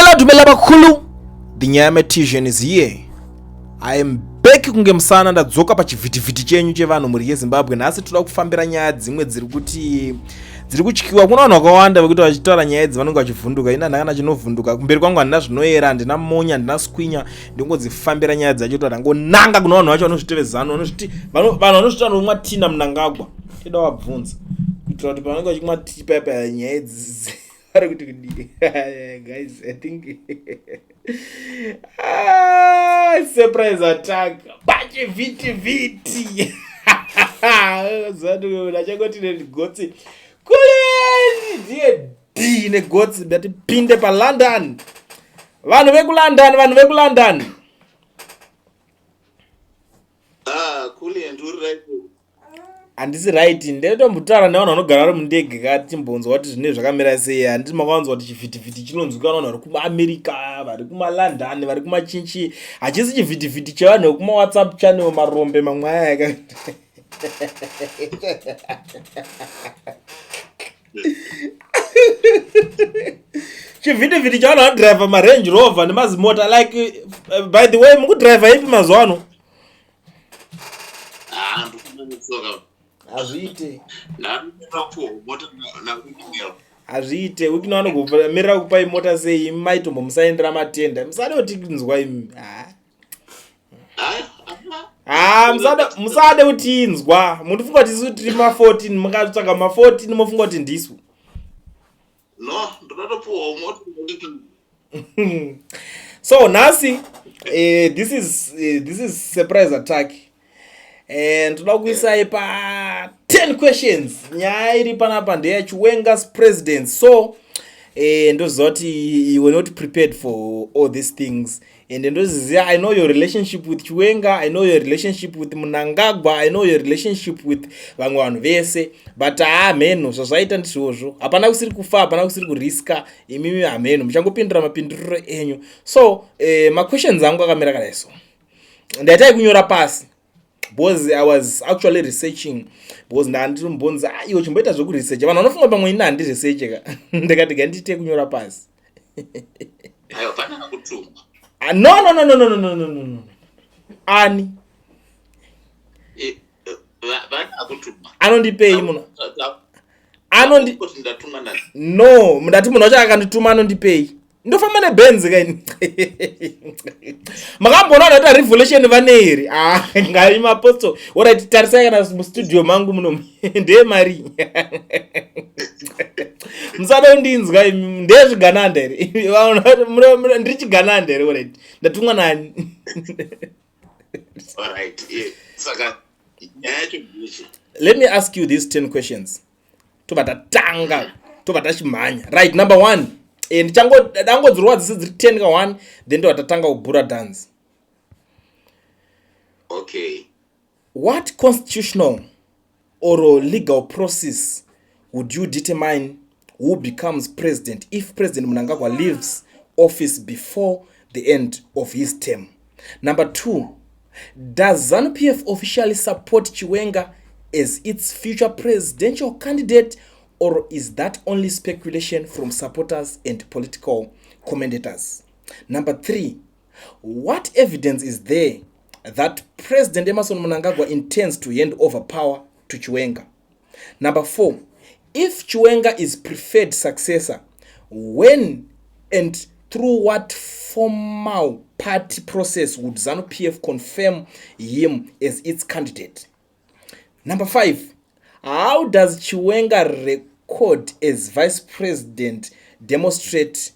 Dumela dumela bakulu. The Nyaya is here. I am back kunge musana ndadzoka pachivhitivhiti chenyu chevanhu mhuri yeZimbabwe. Nhasi toda kufambira nyaya dzimwe dziri kuti dziri kutyiwa. Kuna vanhu vakawanda vekuti vachitaura nyaya idzi vanenge vachivhunduka. Ini handina kana chinovhunduka. Kumberi kwangu handina zvinoera, handina monya, handina skwinya. Ndingodzifambira nyaya dzacho to ndangonanga kuna vanhu vacho vanozvitevezano, vanozviti vanhu vanozviti vanomwa tina Mnangagwa. Toda vabvunza kuitira kuti pavanenge vachimwa tii paya paya nyaya idzi vari kuti kudii. Guys, I think ah, surprise attack pachivhitivhiti ndachangoti negotsi kuleni ndiye d negotsi ndati pinde palondon vanhu vekulondon vanhu vekulondon. Ah, Kulliant, uri right. Handisi right, ndetombotaura nevanhu vanogara vari mundege ka, tichimbonzwa kuti zvinenge zvakamira sei. Handiti makawanzwa kuti chivhitivhiti chinonzwika vanhu vari kumaamerica, vari kumalondon, vari kumachinchi? Hachisi chivhitivhiti chevanhu vekumawhatsapp channel, marombe mamwe aya ka. Chivhitivhiti chavanhu vanodhiraivha marange Rover nemazimota like by the way, mukudhiraivha ipi mazuva ano? Ah, ndikumanetsoka. Hazviite. Ndakupuwa mota naWicknell. Hazviite, Wicknell anogomirira kupai mota sei? Imi maitombomusaendera matenda, musade kutinzwa imi. Ah. Hayi. Ha, musade kutinzwa. Mundifunga kuti isu tiri ma14, mukatsvaga ma14 mofunga kuti ndisu. No, ndotopuwawo mota naWicknell. So nhasi this is surprise attack. Ndoda kuisai pa 10 questions. Nyaya iri panapa ndeyaChiwenga's president. So ndoziva kuti you were not prepared for all these things and ndoziziva, I know your relationship with Chiwenga, I know your relationship with Mnangagwa, I know your relationship with vamwe vanhu vese, but haa, mheno zvazvaita ndizvozvo. Hapana kusiri kufa, hapana kusiri kuriska. Imimi hameno muchangopindura mapinduriro enyu. So maquestions angu akamira kadai. So ndaitai kunyora pasi because I was actually researching, because ndandirimbonzi, ah, iwe chimboita zvekuresearcha. Vanhu vanofunga pamwe ini handiresearche ka. Ndikati gandiite kunyora pasi. Aiwa, pana akutuma. Ah, no, no, no, no, no, no, no, no, no, no. Ani? Vana akutuma. Anondipei muno? Anondi Kuti ndatuma nani? No, ndati munhu wacho akandituma anondipei? Ndofamba nebenzi kaini? Makamboona vanhu vaita revolution vane here? Ah, ngai maposto. Alright, tarisai kana mustudio mangu muno, ndeye mari. Musada kundinzwa imi, ndezvigananda here? Ndiri chigananda here? Alright, ndatumwa nani? Alright, yeah. Saka nyaya yacho ndeche Let me ask you these 10 questions, tobva tatanga, tobva tachimhanya. Right, number one. Ndichangodzirwa dzese dziri 10 ka 1, then tobva tatanga kubhura dance. Okay. What constitutional or legal process would you determine who becomes president if President Mnangagwa leaves office before the end of his term? Number two, does ZANU-PF officially support Chiwenga as its future presidential candidate, or is that only speculation from supporters and political commentators? Number three, what evidence is there that President Emmerson Mnangagwa intends to hand over power to Chiwenga? Number four, if Chiwenga is preferred successor, when and through what formal party process would ZANU-PF confirm him as its candidate? Number five, how does Chiwenga record as vice president demonstrate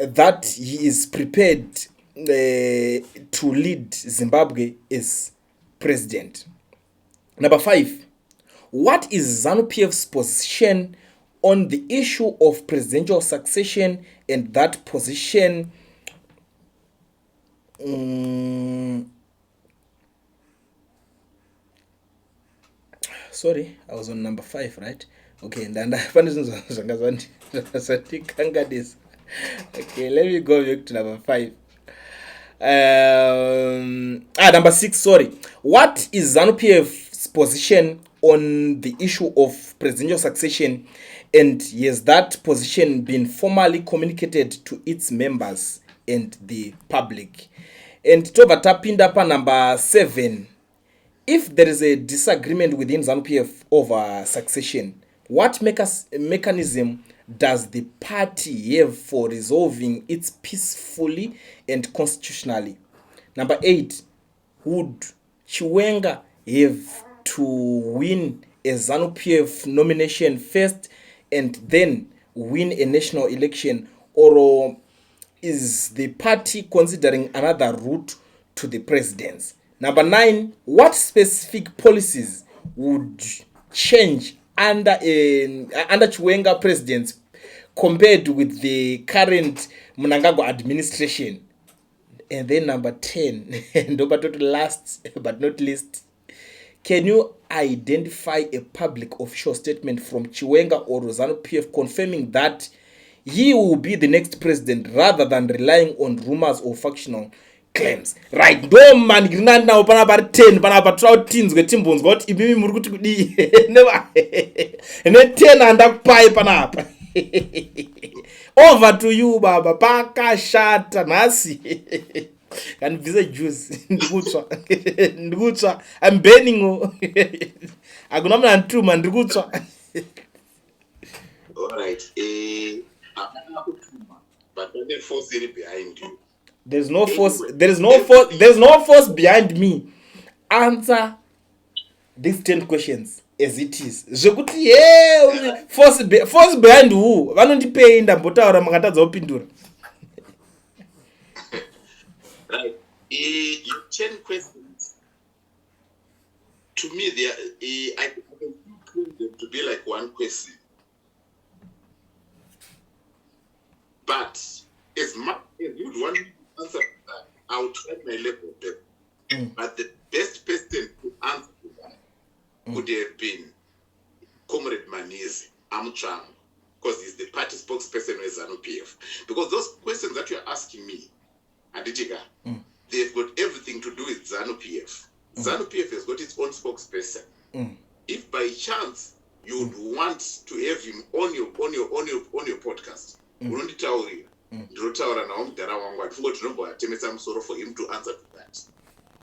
that he is prepared to lead Zimbabwe as president? Number five, what is ZANU-PF's position on the issue of presidential succession and that position sorry, I was on number five, right? Okay, ndanda pane zvinhu zvanga zvandikanganisa. Okay, let me go back to number five. Ah, number six, sorry. What is ZANU-PF's position on the issue of presidential succession And has that position been formally communicated to its members and the public? And tobva tapinda panumber 7. If there is a disagreement within ZANU-PF over succession, what mechanism does the party have for resolving it peacefully and constitutionally? Number 8. Would Chiwenga have to win a ZANU-PF nomination first and then win a national election, or is the party considering another route to the presidency? Number 9. What specific policies would change under Chiwenga presidency compared with the current Mnangagwa administration? And then number 10, ndopatoti last but not least, can you identify a public official statement from Chiwenga or ZANU PF confirming that he will be the next president rather than relying on rumors or factional claims? Right, ndo mandirina nawo panapa ari 10 panapa. Toda kuti tinzwe, timbonzwa kuti imimi muri kuti kudii ne10 andakupai panapa. Over to you, baba. Pakashata nhasi, kandibvise juice, ndikutsva, ndikutsva. I'm burning o, hakuna munhu andituma, ndiri kutsva. Alright, hapana kutuma, but pane force iri behind you. There's no force. There is no force. There's no force behind me. Answer these 10 questions as it is. Zvekuti ye force behind who, vanondipei ndambotaura makatadza kupindura. Right, your 10 questions, to me they are, I can claim them to be like one question, but as much as you'd want me to answer that, I'll try my level best. But the best person to answer to that would have been Comrade Manisi Amutsvangwa, because he's the party spokesperson with ZANU PF. Because those questions that you're asking me, handiti ka, they've got everything to do with ZANU PF. ZANU PF has got its own spokesperson. If by chance you would want to have him on your podcast, unonditaurira, ndinotaura nawo mudhara wangu, handifunga kuti tinomboatemesa musoro for him to answer to that.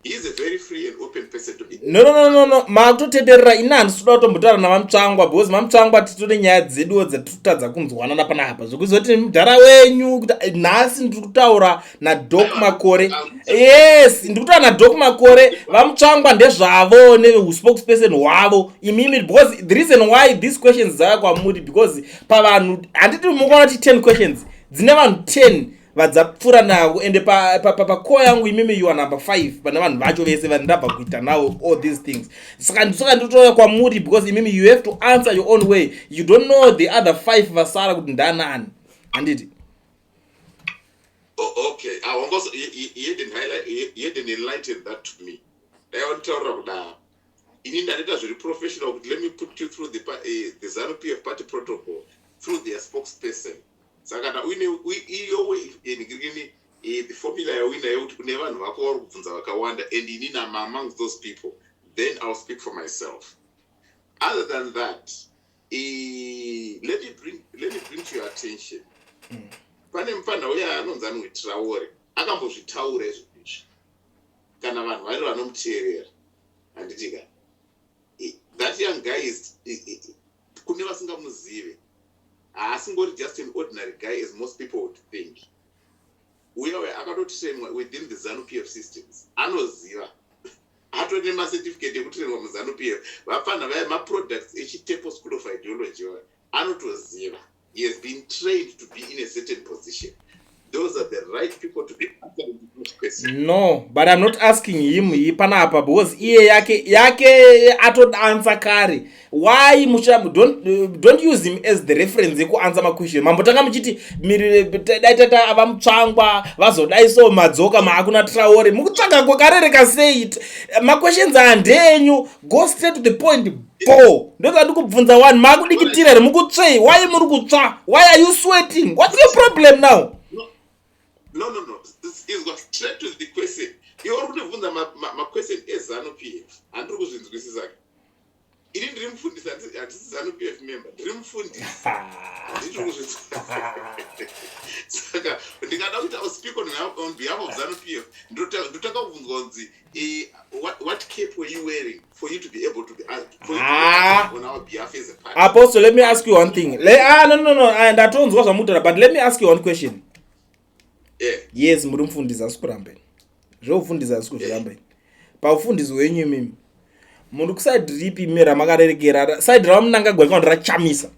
He is a very free and open person to be. No, makutotenderera. Ini handisi kuda kutombotaura navaMutsvangwa because vaMutsvangwa titone nyaya dzeduwo dzatitotadza kunzwanana panapa, zvekuzoti mudhara wenyu kuti nhasi ndiri kutaura naDoc Makore. Yes, ndiri kutaura naDoc Makore. VaMutsvangwa ndezvavo neuspokesperson hwavo. Imimi, because the reason why these questions dzava kwamuri, because pavanhu, handiti mukaona kuti 10 questions dzine vanhu 10 vadzapfuura navo, ende pako yangu imimi you are number 5 pane vanhu vacho vese vandabva kuita navo all these things. Saka ndotouya kwamuri because imimi you have to answer your own way. You don't know the other five vasara kuti ndanani, handiti? Oh, okay, awongoso he hadn't enlightened that to me. Dai wanditaurira kudaro, ini ndanoita zviri professional kuti let me put you through the ZANU PF party protocol through their spokesperson. Saka kana uine iyo ngirini, the formula yauinayo kuti kune vanhu vako vari kubvunza vakawanda, and inini am among those people, then I'll speak for myself. Other than that, let me bring to your attention, pane mufanha uya anonzi anonzi Traore, akambozvitaura izvo izvi, kana vanhu vari vanomuteerera, handiti ka? That young guy is, kune vasingamuzive, haasingori just an ordinary guy as most people would think. Uya uya akatotrainwa within the ZANU PF systems, anoziva, atori nemacertificate ekutrainwa muZANU PF. Vapfanha vaya maproducts eChitepo School of Ideology vaya, anotoziva. He has been trained to be in a certain position. Those are the right people to be answering those questions. No, but I'm not asking him panapa because iye yake atodansa kare. Why mucha don't use him as the reference yekuanswer maquestion? Mambotanga muchiti dai tata vaMutsvangwa vazodai, so madzoka maakuna Traore, mukutsvaga kwakarereka sei? Maquestions aya ndenyu. Go straight to the point bo. Ndoda ndikubvunza one, maakudikitira here? Mukutsvei? Why muri kutsva? Why are you sweating? What's your problem now? No, it's got straight to the question. Iwe uri kutibvunza maquestion eZANU PF, handiri kuzvinzwisisa. Ini ndiri mufundisi, handisi ZANU PF member, ndiri mufundisi. Handiti kuzvinzwa? Saka ndikada kuti I'll speak on behalf of ZANU PF, ndotanga kubvunzwa kunzi, what cap were you wearing for you to be able to be asked, for you to be Ah. asked on our behalf as a party? Apostle, let me ask you one thing. Ah, no, ah, ndatonzwa zvamutaura, but let me ask you one question. Yeah. Yes, muri mufundisi, asi kurambeni zveufundisi, asi kuzvirambeni paufundisi hwenyu imimi muri kuside ripi imi ramakarerekera, side raMnangagwa kana kuti raChamisa?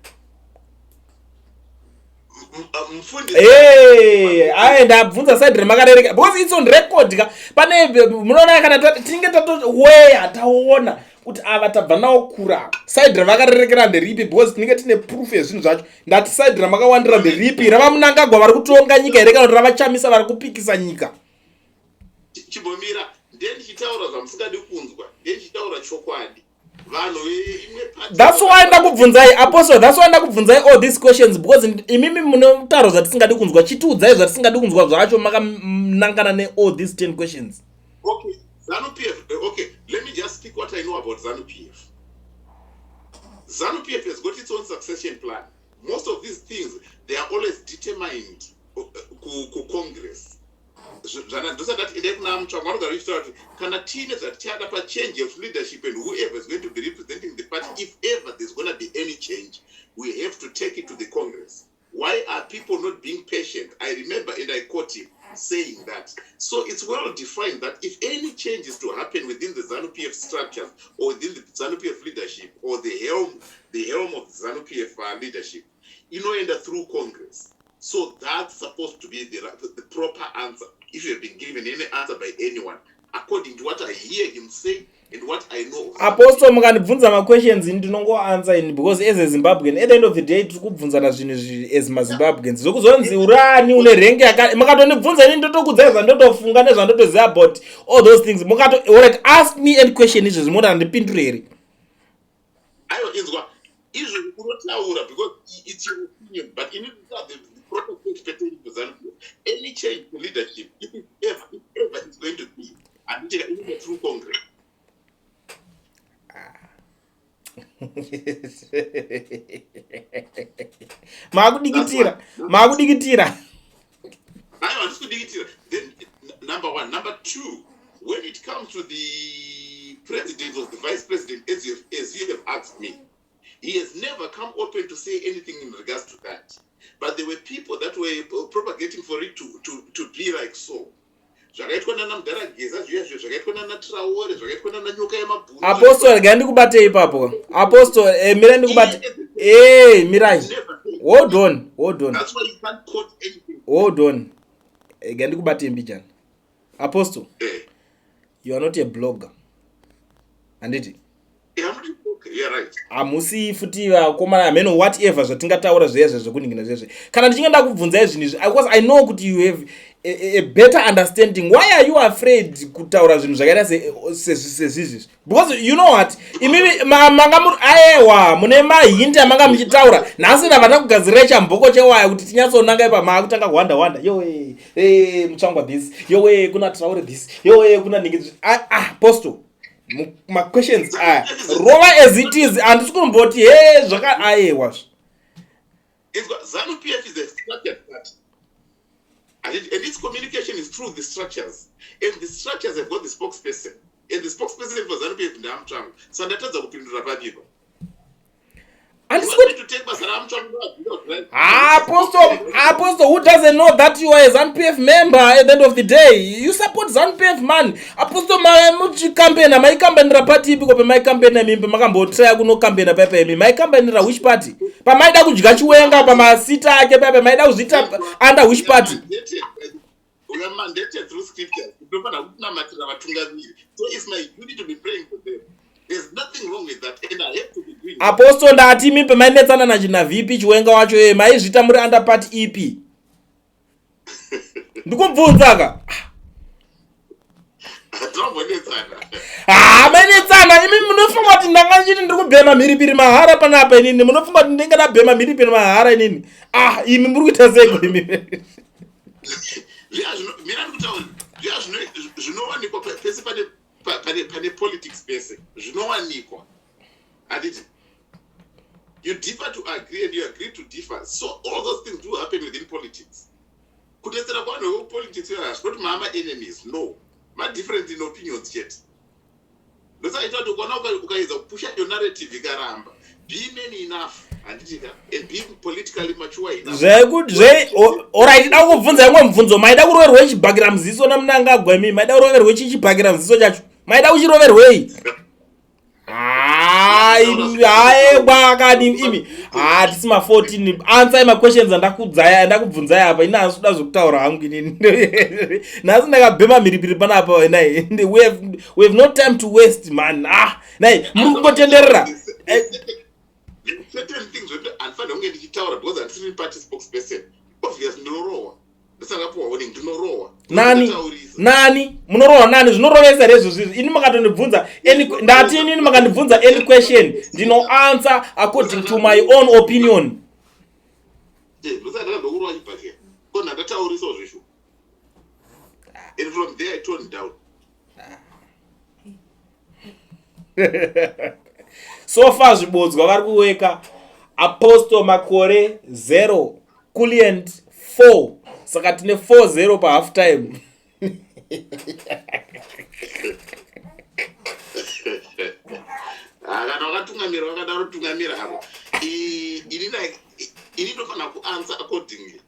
Mufundisi. Hey, aye, ndabvunza side ramakarerekera because it's on record ka. Pane munoona kana tinenge tatoweya taona kuti ava tabva nawo kura, side ravakarerekera nderipi? Because tinenge tine proof yezvinhu zvacho. Ndati side ramakawandira nderipi, ravaMnangagwa vari kutonga nyika here kana kuti ravaChamisa vari kupikisa nyika? Chimbomira, ndiye ndichitaura zvamusingadi kunzwa, ndiye ndichitaura chokwadi. Vanhu veimwe party. That's why ndakubvunzai, Apostle, that's why ndakubvunzai all these questions, because imimi munotaura zvatisingadi kunzwa. Chitiudzai zvatisingadi kunzwa zvacho makanangana neall these 10 questions. Okay, ZANU PF. Okay, let me just speak what I know about ZANU PF. ZANU PF has got its own succession plan. Most of these things, they are always determined ku Congress. Ndosati endai kuna Mutsvangwa, vanogara vachitaura kuti kana tiine zvatichada pachange of leadership and whoever is going to be representing the party, if ever there's going to be any change, we have to take it to the Congress. Why are people not being patient? I remember, and I quote him saying that. So it's well defined that if any change is to happen within the ZANU PF structures or within the ZANU PF leadership or the helm of the ZANU PF leadership, inoenda through Congress. So that's supposed to be the proper answer, if you have been given any answer by anyone, according to what I hear him say and what I know of. Apostle, mukandibvunza maquestions, ini ndinongoanswer ini because as a Zimbabwean, at the end of the day tiri kubvunzana zvinhu izvi as maZimbabweans. Zvokuzonzi urani une rank yaka, mukatondibvunza ini ndotokudzai zvandotofunga nezvandotoziva about all those things. Mukato, alright, ask me any question izvezvi, moti handipindure here? Aiwa, inzwa, izvo unotaura because it's your opinion, but ini the protocol pertaining to ZANU PF, any change to leadership, if ever it's going to be, handiti, inoenda through Congress. Maakudikitira, maakudikitira. Aiwa, handisi kudikitira. Then number one. Number two, when it comes to the president or the vice president, as you have asked me, he has never come open to say anything in regards to that, but there were people that were propagating for it to be like so. Zvakaitwa nana mudhara Geza zviya zviyo, zvakaitwa nana Traore, zvakaitwa nana Nyoka Yemabhunu. Apostle, regai ndikubate ipapo. Apostle, mirai ndikubate. Mirai, hold on, hold on. That's why you can't quote anything. Hold on, regai ndikubate mbijana, Apostle. Eh. You are not a blogger, handiti? Yeah, I'm not okay. Yeah, right. Hamusi futi vakomana hameno whatever zvatingataura zviya zvekuningina zvezve. Kana ndichinge ndakubvunzai zvinhu izvi, because I know kuti you have a better understanding, why are you afraid kutaura zvinhu zvakaita sezvizvizvi? Because you know what, imimi manga muri, aewa, mune mahints amanga muchitaura. Nhasi ndabva ndakugadzirirai chamboko chewaya kuti tinyatsonanga ipa. Maakutanga kuwanda wanda, yowe, Mutsvangwa this, yowe, kuna Traore this, yowe, kuna ningi. Ah, ah, Apostle, maquestions aya rova as it is. Handisi kumboti he zvaka, aewa. ZANU PF is a structured party. And its communication is through the structures. And the structures have got the spokesperson. And the spokesperson for ZANU PF ndaMutsvangwa. So ndatadza kupindura papipa. Handisi kuti, Apostle, Apostle, who doesn't know that you are a ZANU PF member? At the end of the day, you support ZANU PF, man. Apostle, muchikampena maikampenera party ipi? Kope maikampena imimi pamakambotraya kunokampena paipa, imi maikampenera which party? Pamaida kudya Chiwenga pamasita ake paipa, maida kuzviita under which party? We are mandated through scriptures. Tinofanira kunamatira vatungamiri. So it's my duty to be praying for them. There's nothing wrong with that, and I have to be doing that. Apostle, ndati imi pamainetsana nachina VP Chiwenga wacho ye, maizviita muri under party ipi? Ndikubvunza ka. Tinombonetsana. Ha, mainetsana imi. Munofunga kuti ndanga ndichiti ndiri kubhema mhiripiri mahara panapa inini? Munofunga kuti ndinge ndabhema mhiripiri mahara inini? Ah, imi muri kuita seiko imi? Zviya mira ndikutaura, zviya zvinowanikwa pese pane politics, pese zvinowanikwa. Handiti you differ to agree and you agree to differ? So all those things do happen within politics. Kutetsera kwavanhu vekupolitics hazvinoti maama enemies, no, madifference in opinions chete. Ndosaita kuti ukaona ukaedza kupusha your narrative ikaramba, be man enough, handitika, and be politically mature enough. Zve alright, da kubvunza imwe mubvunzo. Maida kuroverwei chibhakira muziso naMunangagwa? Imi maida kuroverwei chichibhakira muziso chacho? Maida kuchiroverwei? Hayi, kwakadi imi, hatisi ma14. Answer maquestions andakudzai, andakubvunzai apa. Ini hasi kuda zvokutaura hangu inini. Nhasi ndakabhema mhiripiri panapa. Nai, we have no time to waste, man. Ah, nai, muri kungotenderera. Certain things zvekuti handifanira kunge ndichitaura because handisiri party spokesperson. Obvious, ndinorohwa. Ndisakapuwa warning, ndinorohwa. Nani? Ndataurisa. Nani? Munorohwa nani? Zvinorovesa here izvozvo? Ini makatondibvunza ndati inini makandibvunza any question, ndinoanswer according to my own opinion. Ndosaka ndakandokurova chibhakera ko ndandataurisawo zveshu, and from there I toned down. So far zvibodzwa vari kuweka Apostle Makore 0, Kulient 4. Saka tine 4-0 pahalf time. Ah, kana wakatungamira wakadaro, tungamira hako. Ini ndofanira kuanswer accordingly.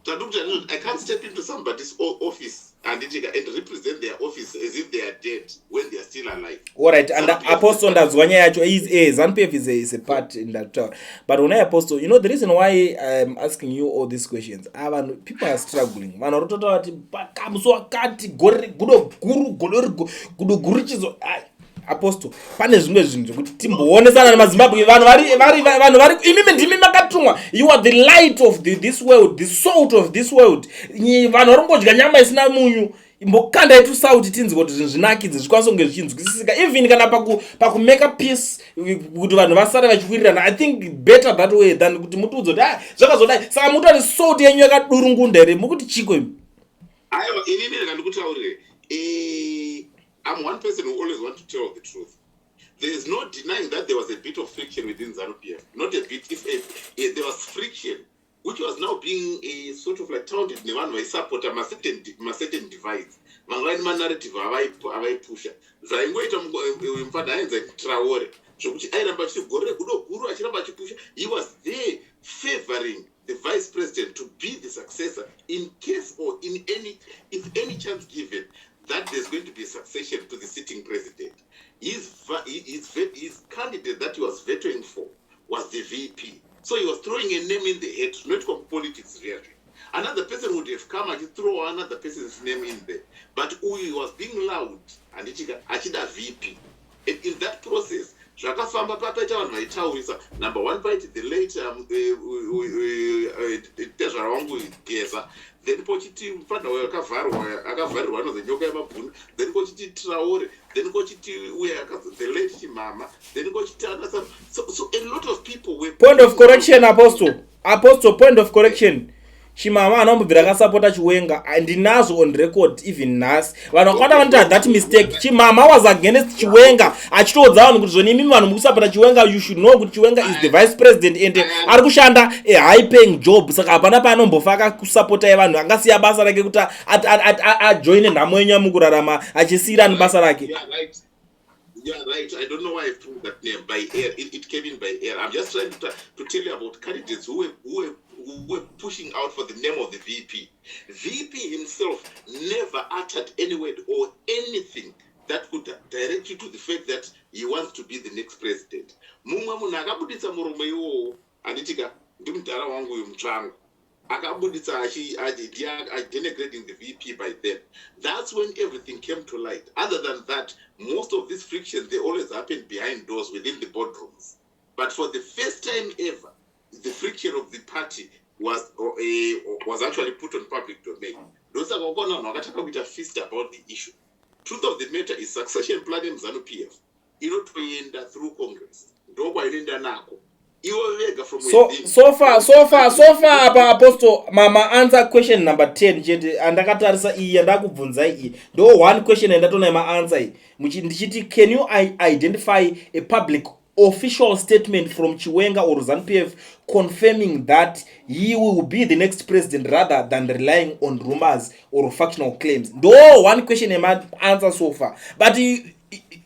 Tandikuti I can't step into somebody's office, handitika, and represent their office as if they are dead when they are still alive. Alright, and Apostle, ndazwa nyaya yacho. Is ZANU-PF is a part ndataura. But when I, Apostle, you know the reason why I'm asking you all these questions, ah, vanhu, people are struggling. Vanhu vari kutotaura kuti pakamusi wakati gore gudo guru, godo gudo guru chizo. Ai, Apostle, pane zvimwe zvinhu zvekuti timboonesana nemaZimbabwe. Vanhu vari imimi, ndimi makatumwa. You are the light of this world, the salt of this world. Vanhu vari kungodya nyama isina munyu. Imbokandai tusauti tinzwe kuti zvinhu zvinakidze, zvikwanise kunge zvichinzwisisika, even kana pakumake peace, kuti vanhu vasare vachiwirirana. I think better that way than kuti mutiudze kuti, "Ah, zvakazodai." Saka mukuti salt yenyu yakadurungunda here? Mukuti chiko imi? Aiwa, inini rega ndikutaurire. I'm one person who always want to tell the truth. There is no denying that there was a bit of friction within ZANU-PF. Not a bit, if there was friction which was now being a sort of like taunted nevanhu vaisapota macertain divides. Vanga vaine manarrative avaipusha. Zvaingoita mufana ainzi Traore, zvokuti airamba achiti gore regudo guru, achiramba achipusha. He was there favoring the vice president to be the successor in case or in any if any chance given that there's going to be a succession to the sitting president. His candidate that he was vetoing for was the VP. So he was throwing a name in the hat, not from politics really. Another person would have come and throw another person's name in there. But uyu was being loud and achida VP. And in that process, zvakafamba papaita vanhu vaitaurisa. Number one, paiti the late tezvara wangu Geza, then pochiti mufanira uyo akavharwa, akavharirwa, anonzi Nyoka Yemabhunu, then kochiti Traore, then kochiti uye the late Chimama, then kochiti anasa. So a lot of people were Point of correction, Apostle. Apostle, point of correction. Chimama anombobvira akasapota Chiwenga. Ndinazvo on record even nhasi. Vanhu vakawanda vanoita that mistake. Chimama was against Chiwenga, achitoudza vanhu kuti zvoni imimi vanhu mukusapota Chiwenga, you should know kuti Chiwenga is the vice president and ari kushanda a high paying job, saka hapana paanombofa akakusapotai. Vanhu angasiya basa rake kuti ajoine nhamo yenyu yamukurarama, achisiyirani basa rake? Yeah, right. Yeah, right. I don't know why I put that name by air. It came in by air. I'm just trying to tell you about candidates who were pushing out for the name of the VP. VP himself never uttered any word or anything that could direct you to the fact that he wants to be the next president. Mumwe munhu akabuditsa muromo iwowo, handitika, ndimudhara wangu uyu Mutsvango. Akabuditsa denigrating the VP by then. That's when everything came to light. Other than that, most of these frictions, they always happen behind doors within the boardrooms. But for the first time ever, the friction of the party was actually put on public domain. Ndosaka wakaona vanhu vakatanga kuita fist about the issue. Truth of the matter is, succession plan yemuZANU PF inotoenda through Congress. Ndokwainoenda nako ivo vega from So within. So far apa, Apostle, mama answer question number 10 chete andakatarisa. Iyi yandakubvunzai iyi ndo one question yandatoona yemaanswer iyi. Ndichiti, can you identify a public Official statement from Chiwenga or ZANU-PF confirming that he will be the next president rather than relying on rumors or factional claims? Ndo one question answer so far, but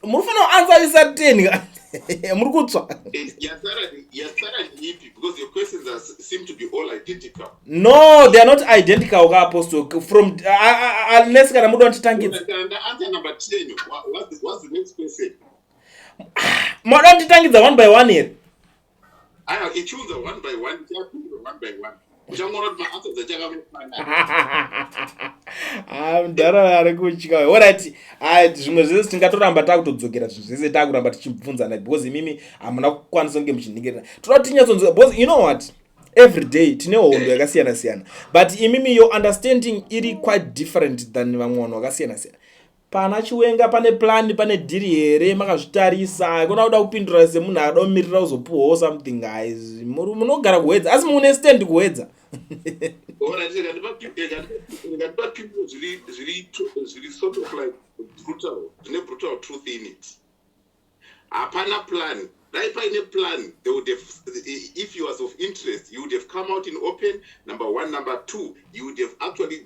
munofanira answer isati 10, muri kutsva. Yasara ipi? Because your questions seem to be all identical. No, they are not identical ka, Apostle, from unless kana muda kunditangidza. Answer number 10. What's the next question? Mada kunditangidza one by one here? Aya, ichiunza one by one, ichapindura one by one, uchangoona kuti maanswers achakangofanana. Ah, mudhara ari kutya. Alright, zvimwe zvese tingatoramba takutodzokera, zvinhu zvese takuramba tichibvunzana, because imimi hamuna kukwanisa kunge muchiningirira. Toda kuti tinyatsonzwa, because you know what, every day tine hondo yakasiyana siyana, but imimi your understanding iri quite different than vamwe vanhu vakasiyana siyana. Pana Chiwenga pane plan, pane deal here? Makazvitarisa kuna kuda kupindura semunhu akada kumirira kuzopuhwawo something? Guys, munogara kuHwedza, asi mune stand kuHwedza? Ngandipapindure zviri sort of like brutal, zvine brutal truth in it. Hapana plan. Dai paine plan, they would have, if he was of interest, he would have come out in open, number one. Number two, he would have actually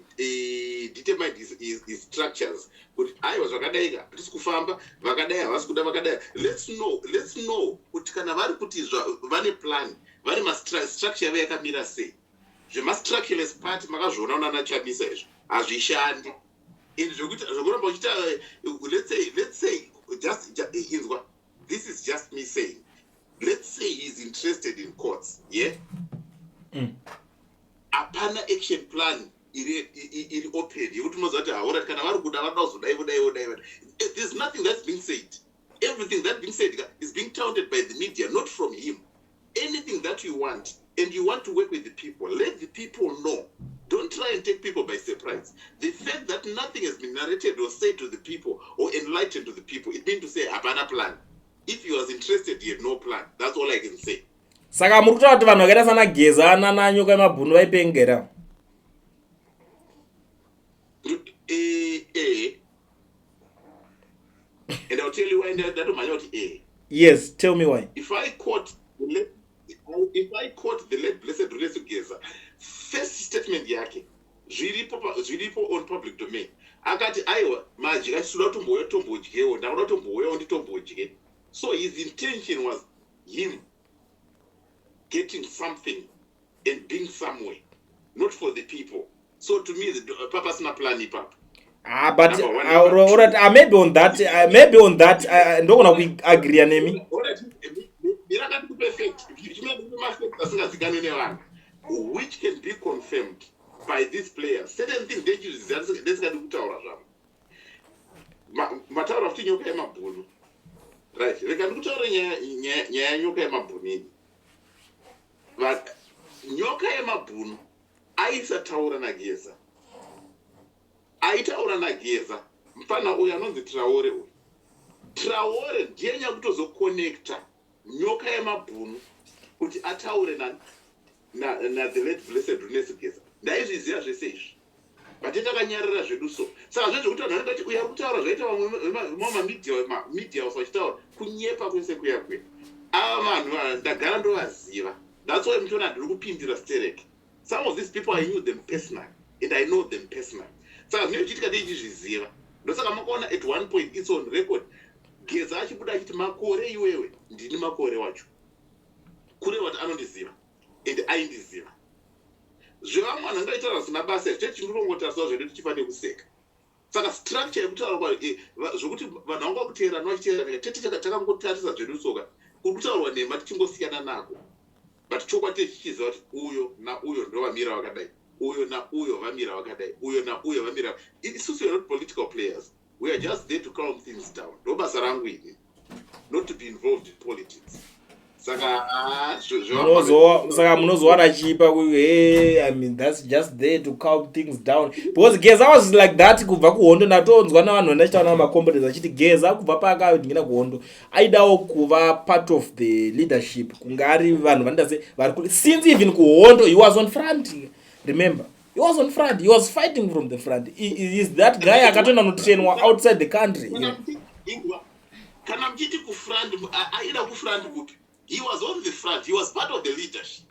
determined his structures kuti aiwa, zvakadai ka, hatisi kufamba, vakadai havasi kuda, vakadai. Let's know kuti kana vari kuti vane plan, vane mastructure yavo yakamira sei. Zvemastructureless party makazviona unana Chamisa, izvo hazvishandi. And zvekuti zvekuramba uchiita, let's say just inzwa, this is just me saying, let's say he's interested in courts, yeah? Hapana action plan iri open yekuti unoziva kuti haura kana vari kuda, varida kuzodai, vodai, vodai. There's nothing that's being said. Everything that being said is being touted by the media, not from him. Anything that you want, and you want to work with the people, let the people know. Don't try and take people by surprise. The fact that nothing has been narrated or said to the people or enlightened to the people, it means to say hapana plan. If he was interested, he had no plan. That's all I can say. Saka muri kutaura kuti vanhu vakaita sana Geza nana Nyoka yemabhunu vaipengera? And I'll tell you why. Ndatomhanya kuti Yes, tell me why. If I quote the late blessed Runesu Geza, first statement yake zviripo on public domain, akati, "Aiwa, madya, tinoda kutombouya tombodyewo, ndakuda kutombouyawo nditombodye." So his intention was him getting something and being somewhere, not for the people. So to me, papasina plan ipapo. Ah, but Number one, number two. Alright, maybe on that, ndogona kuagreea nemi. Mirakati kuperfect chimafect asingazikanwi nevanhu, which can be confirmed by these players. Certain things ndesingadi kutaura zvavo. Mataura futi Nyoka yemabhunu, right? Rega ndikutaure nyaya yeNyoka yemabhunu iyi. Nyoka yemabhunu aisataura naGeza. Aitaura naGeza mufana uyu anonzi Traore. Uyu Traore ndiye nyakutozokonekta Nyoka yemabhunu kuti ataure na the late blessed Runesu Geza. Ndaizviziva zvese izvi, but takanyarara zvedu. So saka zvezvekuti vanhu vanenge vati uyu ari kutaura zvaita vamwe vemamedia house vachitaura, kunyepa kwese kuya kuya. Ava vanhu ndagara ndovaziva. That's why muchiona ndiri kupindira sterek. Some of these people, I knew them personally and I know them personally. Saka zvinenge zvichiitika tichizviziva. Ndosaka makaona at one point, it's on record, Geza achibuda achiti, "Makore iwewe, ndini Makore wacho," kureva kuti anondiziva and aindiziva. Zvevamwe vanhu vangaitaura zvisina basa izvi, techindirongotarisa zvedu tichifanire kuseka. Saka structure yekutaura zvokuti vanhu vanga kuteerana vachiteerana, tete takangotarisa zvedu tsoka kuri kutaurwa nhema, tichingosiyana nako, but chokwadi tichiziva kuti uyo nauyo ndovamira vakadai, uyo nauyo vamira vakadai, uyo nauyo vamira. Isusu we are not political players. We are just there to calm things down. Ndo basa rangu ini, not to be involved in politics. Saka Saka munozowana chipa hey, I mean, that's just there to calm things down, because Geza was like that kubva kuhondo. Ndatonzwa navanhu vandachitaura namacompetence achiti Geza kubva paakadingina kuhondo aidawo kuva part of the leadership, kunge ari vanhu vanoita se vari since even kuhondo he was on front. Remember, he was on front, he was fighting from the front. Is that guy akatoenda notrainwa outside the country. Ingwa. Kana muchiti kufront, aida kufront kupi? He was on the front. He was part of the leadership.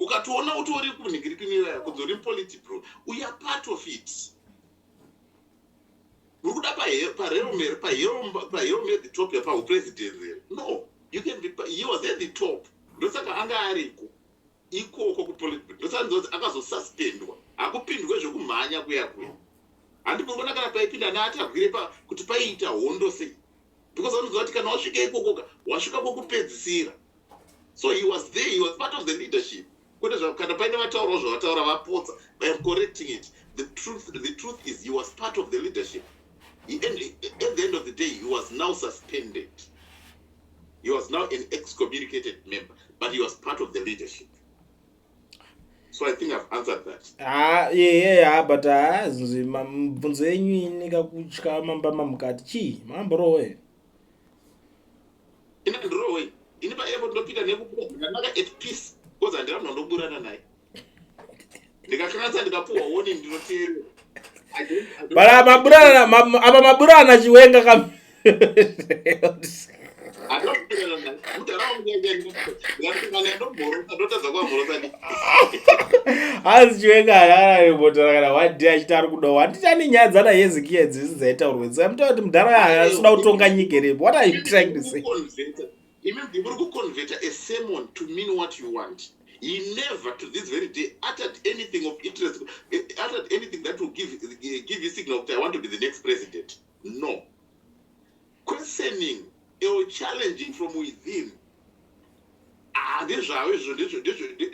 Ukatoona utori kunhingirikinira kunzi uri mupolitburo, we are part of it. Muri kuda pahelm at the top yapaupresident here? No, you can be. He was at the top, ndosaka anga ariko ikoko kupolitburo. Ndosaka nzoti akazosuspendwa. Hakupindwe zvekumhanya kuya kuya. Handi muri kuona kana paipinda naatagwire pa kuti paiita hondo sei? Because vanoziva kuti kana wasvika ikokoka, wasvika kwokupedzisira. So he was there, he was part of the leadership. Kwete kana paine vataurawo zvavataura vapotsa, I am correcting it. The truth is he was part of the leadership. At the end of the day, he was now suspended. He was now an excommunicated member, but he was part of the leadership. So I think I've answered that. Ha, ye ha, but ha, zinzi mibvunzo yenyu ini kakutya mambama mukati chii mamborowe. Ina ndirowe ini paairport ndopinda nekubuda zvakanaka, at peace, because handina munhu wandoburana naye. Ndikakanganisa, ndikapuhwa warning, ndinoteerera. I don't But maburana apa maburana Chiwenga kam. Handinoburana naye mudhara wangu. Ndikatukana, ndomhorosa, ndotadza kuamhorosa ni. Hanzi Chiwenga akaripotera kana one day achiti ari kudawo. Handiti ane nyaya dzana Hezekiya dzisi dzaitaurwa? So amutaura kuti mudhara asida kutonga nyika here? What are you trying to say? Imi muri kuconverta a sermon to mean what you want. He never to this very day uttered anything of interest, uttered anything that will give you signal that I want to be the next president. No questioning or challenging from within. Ah, ndezvavo izvo,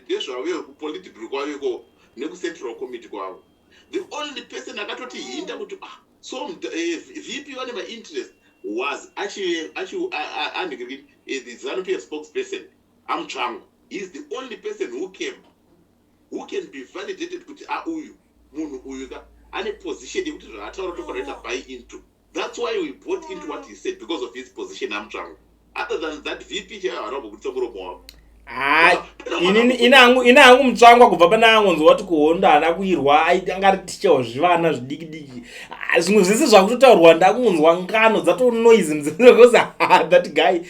ndezvavo kupolitburo kwavo iko nekucentral committee kwavo. The only person akatoti hinda kuti, ah, so VP vane mainterest was andikiri the ZANU PF spokesperson aMutsvangwa. He is the only person who came, who can be validated kuti a uyu munhu uyu ka ane position yekuti zvaataura tofanira kuita buy into. That's why we bought into what he said, because of his position, aMutsvangwa. Other than that, VP chaivo havana kumbobudisa muromo wavo. Hai, inini ina hangu Mutsvangwa kubva pana angonzwa kuti kuhondo haana kuirwa, anga ari tichawo zvivana zvidiki diki. Ah, zvimwe zvese zvakutotaurwa ndakunzwa ngano dzatonoise because that guy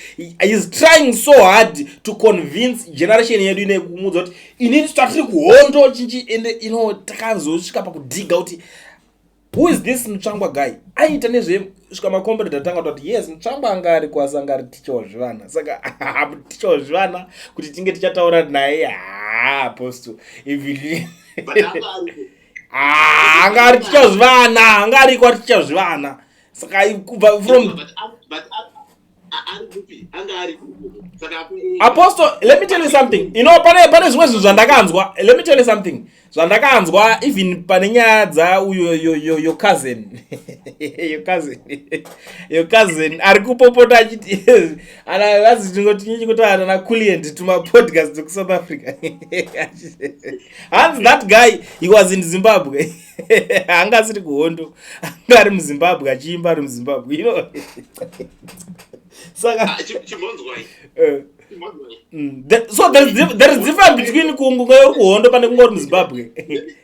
is trying so hard to convince generation yedu ine kumuudza kuti inini tatiri kuhondo chinchi. Ende takazosvika pakudhiga kuti who is this Mutsvangwa guy. Aiita nezvesvika makomberedi atanga kutoti yes, Mutsvangwa anga ari kwasi, anga ari tichawo zvivana. Saka tichawo zvivana kuti tinge tichataura naye. Ha, apostle, if But anga ariko. Ah, anga ari tichawo zvivana, anga ariko ari tichawo zvivana. Saka kubva from But ari kupi? Anga ari kupi? Saka Apostle, let me tell you something. Pane zvimwe zvinhu zvandakanzwa. Let me tell you something zvandakanzwa even pane nyaya dzauyo your cousin ari kupopota achiti ana vazi tingoti ana Kulient tumapodcast dzekusouth Africa. Hanzi that guy, he was in Zimbabwe, anga asiri kuhondo, anga ari muZimbabwe achiimba ari muZimbabwe. Saka Ah, chimbonzwai. Chimbonzwai. So there is difference between kunge uri kuhondo pane kunge uri muZimbabwe.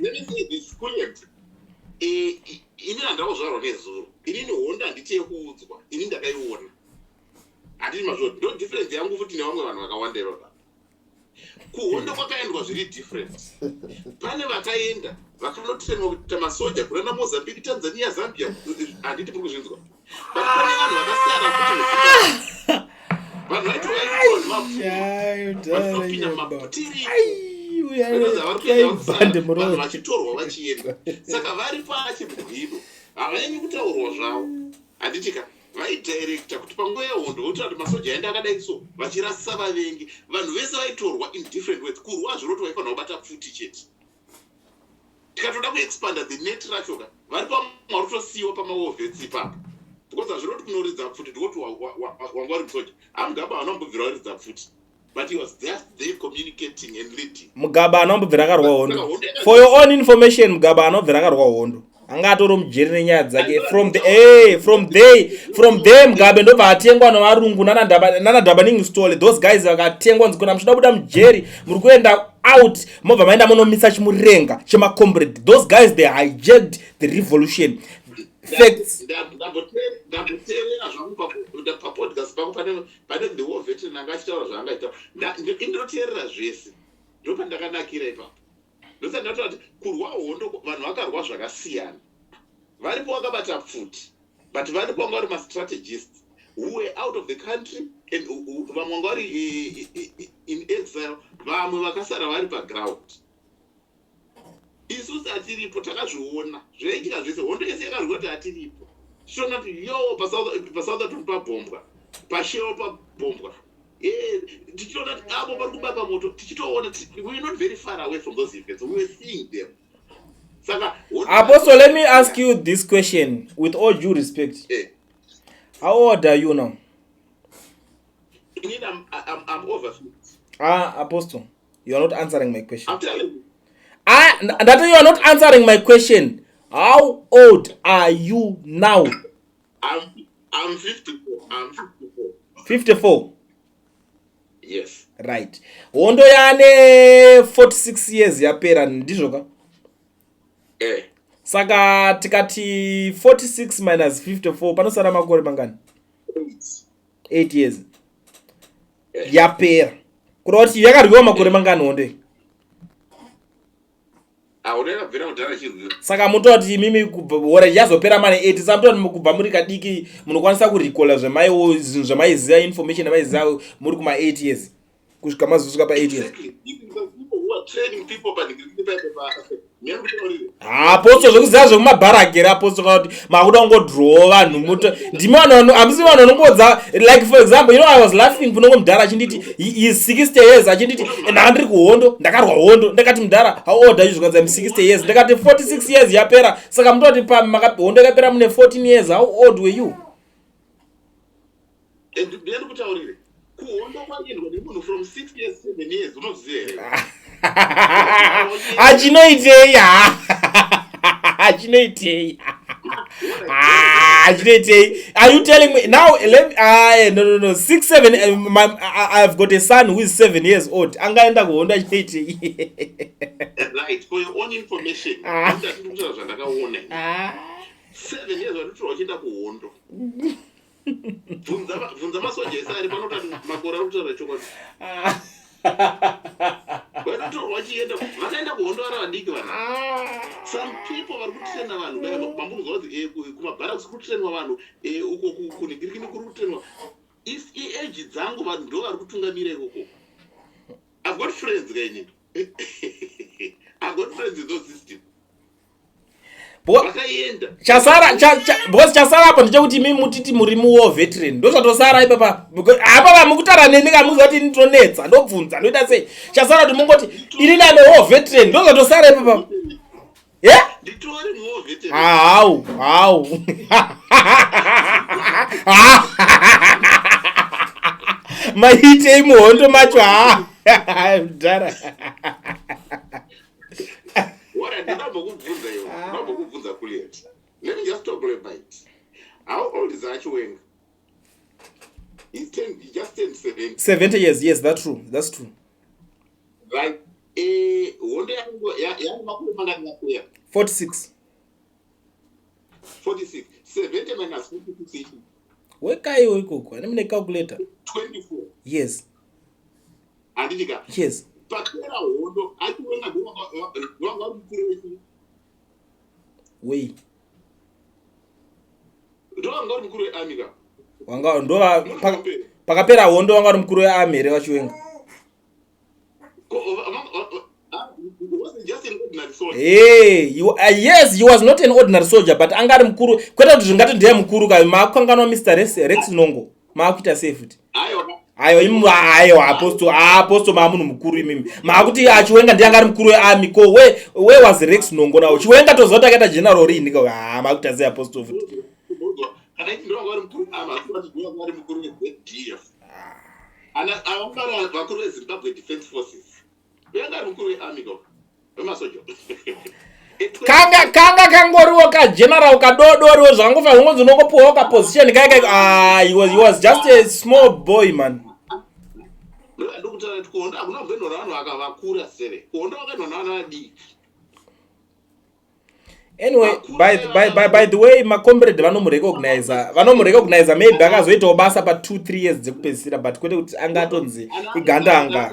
Let me say this, Kulient. Ini handakuzvarwa nezuro. Inini hondo handiti yekuudzwa, ini ndakaiona. Handiti mazvo? Ndo difference yangu futi nevamwe vanhu vakawanda ivava. Kuhondo kwakaendwa zviri different. Pane vakaenda vakanotrainwa kuita masoja kunana Mozambique, Tanzania, Zambia. Handiti muri kuzvinzwa? But pane vanhu vakasara futi muZimbabwe, vanhu vaiti vaitorwa nemapfuma, vanopinda mumaputiri, vanhu vachitorwa vachienda. Saka vari pachibwido, havanyanyi kutaurwa zvavo, handiti ka? Vaidirecta kuti panguva yehondo votaura kuti masoja aenda akadai, so vachirasisa vavengi. Vanhu vese vaitorwa in different ways. Kurwa zviroti vaifanira kubata pfuti chete. Tikatoda kuexpanda the net racho ka, vari pamwe vari kutosiyiwa pamawar vets ipapo, because hazviroti kunoridza pfuti ndikuti wanga uri musoja. AMugabe haana kumbobvira varidza pfuti, but he was just there communicating and leading. Mugabe anombobvira akarwa hondo. For your own information, Mugabe anobvira akarwa hondo, anga atori mujeri nenyaya dzake from the from there. Mugabe ndobva atengwa nevarungu nana Stole. Those guys vakatengwa nzi kuna muchida buda mujeri, muri kuenda out, mobva maenda munomisa chimurenga chemacomrade. Those guys, they hijacked the revolution. Facts. Ndamboteerera zvangu papodcast pako, pane the war veteran anga achitaura zvaanga achitaura. Ndinoteerera zvese, ndopandakanakira ipapo. Ndosati ndataura kuti kurwa hondo, vanhu vakarwa zvakasiyana. Varipo vakabata pfuti, but varipo vanga vari mastrategists who were out of the country and vamwe vanga vari in exile, vamwe vakasara vari paground. Isusu hatiripo, takazviona zvaiitika zvese. Hondo yese yakarwiwa kuti hatiripo, tichiona kuti yo, paSoutherton pabhombwa, paShell pabhombwa, tichitoona kuti apo pari kubaka moto, tichitoona. We were not very far away from those events, we were seeing them. Saka Apostle, let me ask you this question with all due respect. How old are you now? Inini I'm over 50. Ah, Apostle, you are not answering my question. I'm telling you. Ah, that you are not answering my question. How old are you now? I'm 54. I'm 54. 54? Yes. Right. Hondo yane 46 years yapera, ndizvo ka? Eh. Saka tikati 46 minus 54, panosara makore mangani? 8. 8 years. Eh. Yapera. Kureva kuti yakarwiwa makore mangani hondo iyi? Hondo yakabvira kudhara ichirwiwa. Saka mutoda kuti imimi kubva hora yazopera mane 8, saka mutoda kuti kubva muri kadiki munokwanisa kurecalla zvemaiwo, zvinhu zvamaiziva, information yamaiziva muri kuma 8 years kusvika mazosvika pa 8 years? Exactly. Even the people who are training people pa Apostle, zvekuziva zvekumabharaki here, Apostle, kana kuti makuda kungodrowa vanhu? Muto ndimi vanhu hamusi vanhu vanongodza. Like, for example, I was laughing kunongo mudhara achinditi he is 60 years, achinditi ndanga ndiri kuhondo, ndakarwa hondo. Ndakati, "Mudhara, how old are you?" Zvikanzi, "I'm 60 years." Ndakati, "46 years yapera, saka mutoti hondo yakapera mune 14 years. How old were you?" Ndiyani kutaurire kuhondo kwaendwa nemunhu from 6 years, 7 years, unoziva here? Achinoitei? Ha, achinoitei? Achinoitei? Are you telling me now? Let me, ah, no, 6, 7, I've got a son who is 7 years old. Angaenda kuhondo achinoitei? Right, for your own information, Ah. ndati kutaura zvandakaona. 7 years vanotorwa vachienda kuhondo. Bvunza masoja ese ari panoti makore ari kutaura chokwadi. Vanotorwa vachienda, vakaenda kuhondo vari vadiki vanhu. Some people vari kutraina vanhu vaya vambonzwa kuti kumabharaks kuri kutrainwa vanhu, uko kunhingirikini kuri kutrainwa. Iage dzangu vanhu ndo vari kutungamira ikoko. I've got friends kainini, I've got friends in those system vakaenda. Chasara because chasara apo ndechekuti imi mutiti muri muwar veteran, ndozvatosara ipapa. Apa mukutaura neni kamuziva kuti ini ndinonetsa, ndobvunza, ndoita sei. Chasara kuti mungoti, "Ini ndame war veteran," ndozvatosara ipapa, yeah. Nditori muwar veteran. How maitei muhondo macho? Ha, mudhara. What, ndinambokubvunza iwe, ndinambokubvunza Kuliet. Let me just talk about it. How old is Achiwenga? He's 10, he just turned 70. 70 years, yes, that's true, that's true. Right. Hondo yangu makore mangani yapera? 46. 46. 70 minus 46 ichi? Wekaiwo ikoko ane mune calculator. 24. Yes. Handiti ka? Yes. Papera hondo, Achiwenga ndovanga vari mukuru wechi? Wei? Ndovanga vari mukuru wearmy ka? Wanga ndova pakapera hondo wanga uri mukuru wearmy here, vaChiwenga? He wasn't just an ordinary soldier. Hey, yes, he was not an ordinary soldier, but anga ari mukuru kwete kuti zvingati ndiye mukuru ka. Maakukanganwa Mr Rex Nongo, maakuita sei futi? Aiwa. Aiwa imi, aiwa Apostle, Apostle, maa munhu mukuru imimi. Maakuti aChiwenga ndiye anga ari mukuru wearmy ko where was Rex Nongo nawo? Chiwenga toziva kuti akaita general rini ka. Ha, maakuita sei, Apostle, futi? Kana iti ndovanga vari mukuru wearmy, asi kuti ndovanga vari mukuru weZDF. Ana avanga vari vakuru veZimbabwe Defence Forces. Uyanga ari mukuru wearmy ka, wemasoja. Kanga kangoriwo kageneral kadodoriwo, zvangofa hungonzi unongopuwawo kaposition kai. Ah, he was just a small boy, man. Ndokutaura kuti kuhondo hakuna kumboendwa navanhu vakavakura sere. Kuhondo vakaendwa navanhu vadiki. Anyway, by the way, macomrade vanomurecogniza, vanomurecogniza. Maybe akazoitawo basa pa 2 3 years dzekupedzisira, but kwete kuti anga atonzi igandanga.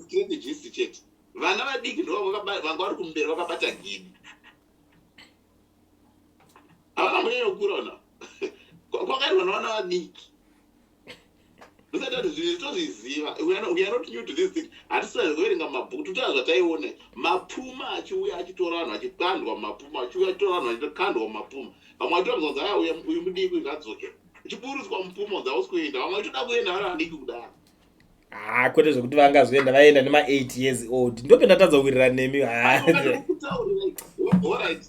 Strategist chete. Vana vadiki ndo vanga vari kumberi vakabata gidi. Havana kunyanya kukura na kwakairwa navana vadiki. Ndosati ati zvinhu tozviziva. We are not new to this thing. Hatisina kuverenga mabhuku, totaura zvataiona. Mapuma achiuya achitora vanhu, achikandwa mumapuma, achiuya achitora vanhu, achikandwa mumapuma. Vamwe vachitora muzonzi, aya uyu mudiki, ngadzoke. Uchiburutswa mupuma, unzi hausi kuenda. Vamwe vachitoda kuenda vari vadiki kudaro. Ha, kwete zvekuti vangazoenda, vaenda nema8 years old. Ndope ndatadza kuwirirana nemi. Alright.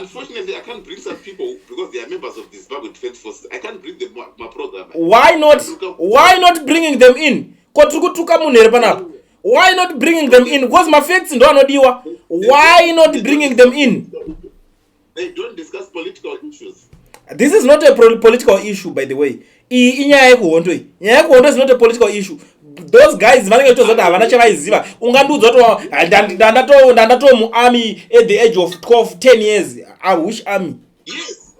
Unfortunately, I can't bring some people because they are members of the Zimbabwe Defense Forces. I can't bring them my program. Why not? Why not bringing them in? Ko tiri kutuka munhu here panapa? Why not bringing them in? Because mafacts ndo anodiwa. Why not bringing them in? They don't discuss political issues. This is not a political issue, by the way. Iyi inyaya yekuhondo. Iyi nyaya yekuhondo is not a political issue. Those guys vanenge vachitoziva kuti havana chavaiziva. Ungandiudza kuti ndandato muarmy at the age of 12, 10 years? Which army? Yes.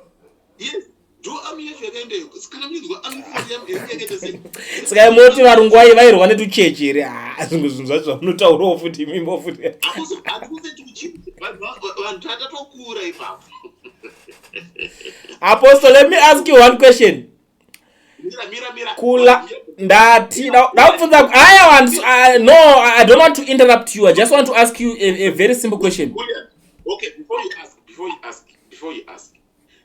Do army yacho yakaendeyo. Kana muchinzwa army yakaenda sei? Saka moti varungu vai vairwa netucheche here? Ha, zvimwe zvinhu zvacho zvamunotaurawo futi imimbo futi. Hakusi tucheche. Vanhu tatatokura ipapo. Apostle, let me ask you one question. Mira, mira, mira. Kula ndati ndakubvunza aya. No, I don't want to interrupt you. I just want to ask you a very simple question. Julian, okay, before you ask, before you ask, before you ask,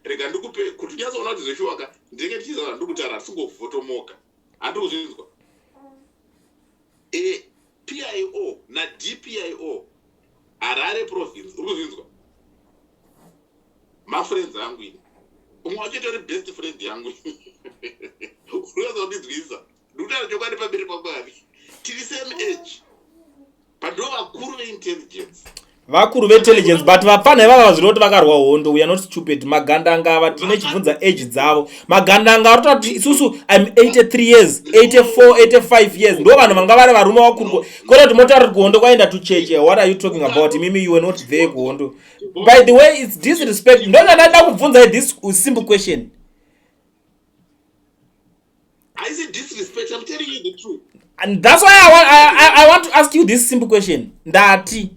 rega ndikupe kuti unyatsoona kuti zveshuwaka ndinenge ndichiziva zvandiri kutaura. Handisingobvotomoka, handiri kuzvinzwa. PIO naDPIO Harare Province, uri kuzvinzwa? Mafriends angu ini, umwe wacho itori best friend yangu. Uri kundinzwisa? Ndikutaura chokwadi pamberi paMwari. Tiri same age, but ndo vakuru veintelligence. Vakuru veintelligence, but vapfana ivava zviri kuti vakarwa hondo. We are not stupid. Magandanga ava tine chibvunza age dzavo. Magandanga ari kutoti isusu, I'm 83 years, 84, 85 years. Ndo vanhu vanga vari varume vakuru, kwete kuti motaura kuti kuhondo kwaenda tucheche. What are you talking about imimi? You were not there kuhondo. By the way, it's disrespect. Ndozvandada kubvunzai this simple question. Haisi disrespect, I'm telling you the truth. And that's why I want to ask you this simple question. Ndati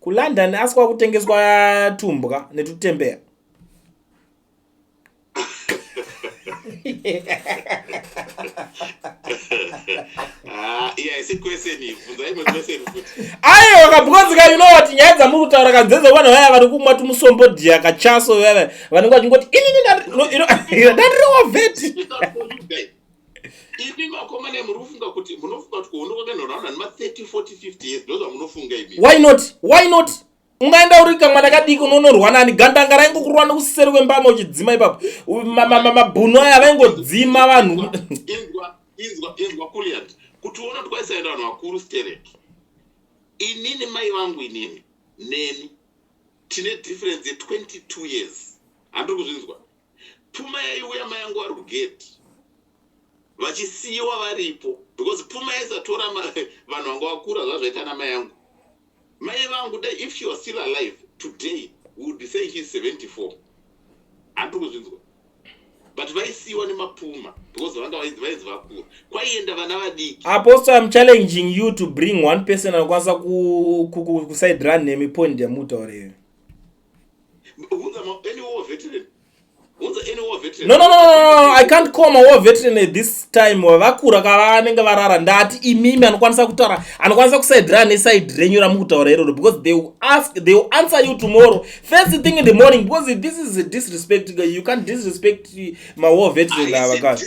kuLondon asi kwakutengeswa tumbwa netutembeya? Ah, iya isi question iyi, bvunza imwe question futi. Aiwa kabvunzika. You know what, nyaya dzamuri kutaura kanzenza, vanhu vaya vari kumwa tumusombodhiya kachaso, vaya vanenge vachingoti inini ndandiri war vet. Speak out for you guys. Imi makomana, muri kufunga kuti, munofunga kuti kuhondo kwakaendwa navanhu vane ma30, 40, 50 years? Ndo zvamunofunga imi? Why not? Why not? Ungaenda uri kamwana kadiki, unonorwa nani? Gandanga raingokurwa nekuseri kwembama uchidzima ipapo. Mabhunu aya vaingodzima vanhu. Inzwa, inzwa, inzwa, Kuliant. Kuti uona kuti kwaisaenda vanhu vakuru sterek, inini mai vangu, inini neni tine difference ye22 years. Handiri kuzvinzwa? Puma yaiuya, mai yangu vari kugate, vachisiyiwa varipo, because puma yaisatora vanhu vanga vakura. Zvazvaita namai yangu. Mai vangu dai, if she was still alive today, we would be saying she's 74. Handiri kuzvinzwa? But vaisiyiwa nemapuma because vanga vainzi vakura. Kwaienda vana vadiki. Apostle, I'm challenging you to bring one person anokwanisa kusaidira nemi point yamutaura iyo. Unza any war veteran. Unza any war veteran. No, no, no, no, no, I can't call my war veteran at this time. Vakura kavanenge varara. Ndati imimi anokwanisa kutaura, anokwanisa kusaidira neside renyu ramukutaura iroro, because they will ask, they will answer you tomorrow first thing in the morning, because this is a disrespect. You can't disrespect my war veteran ava ka.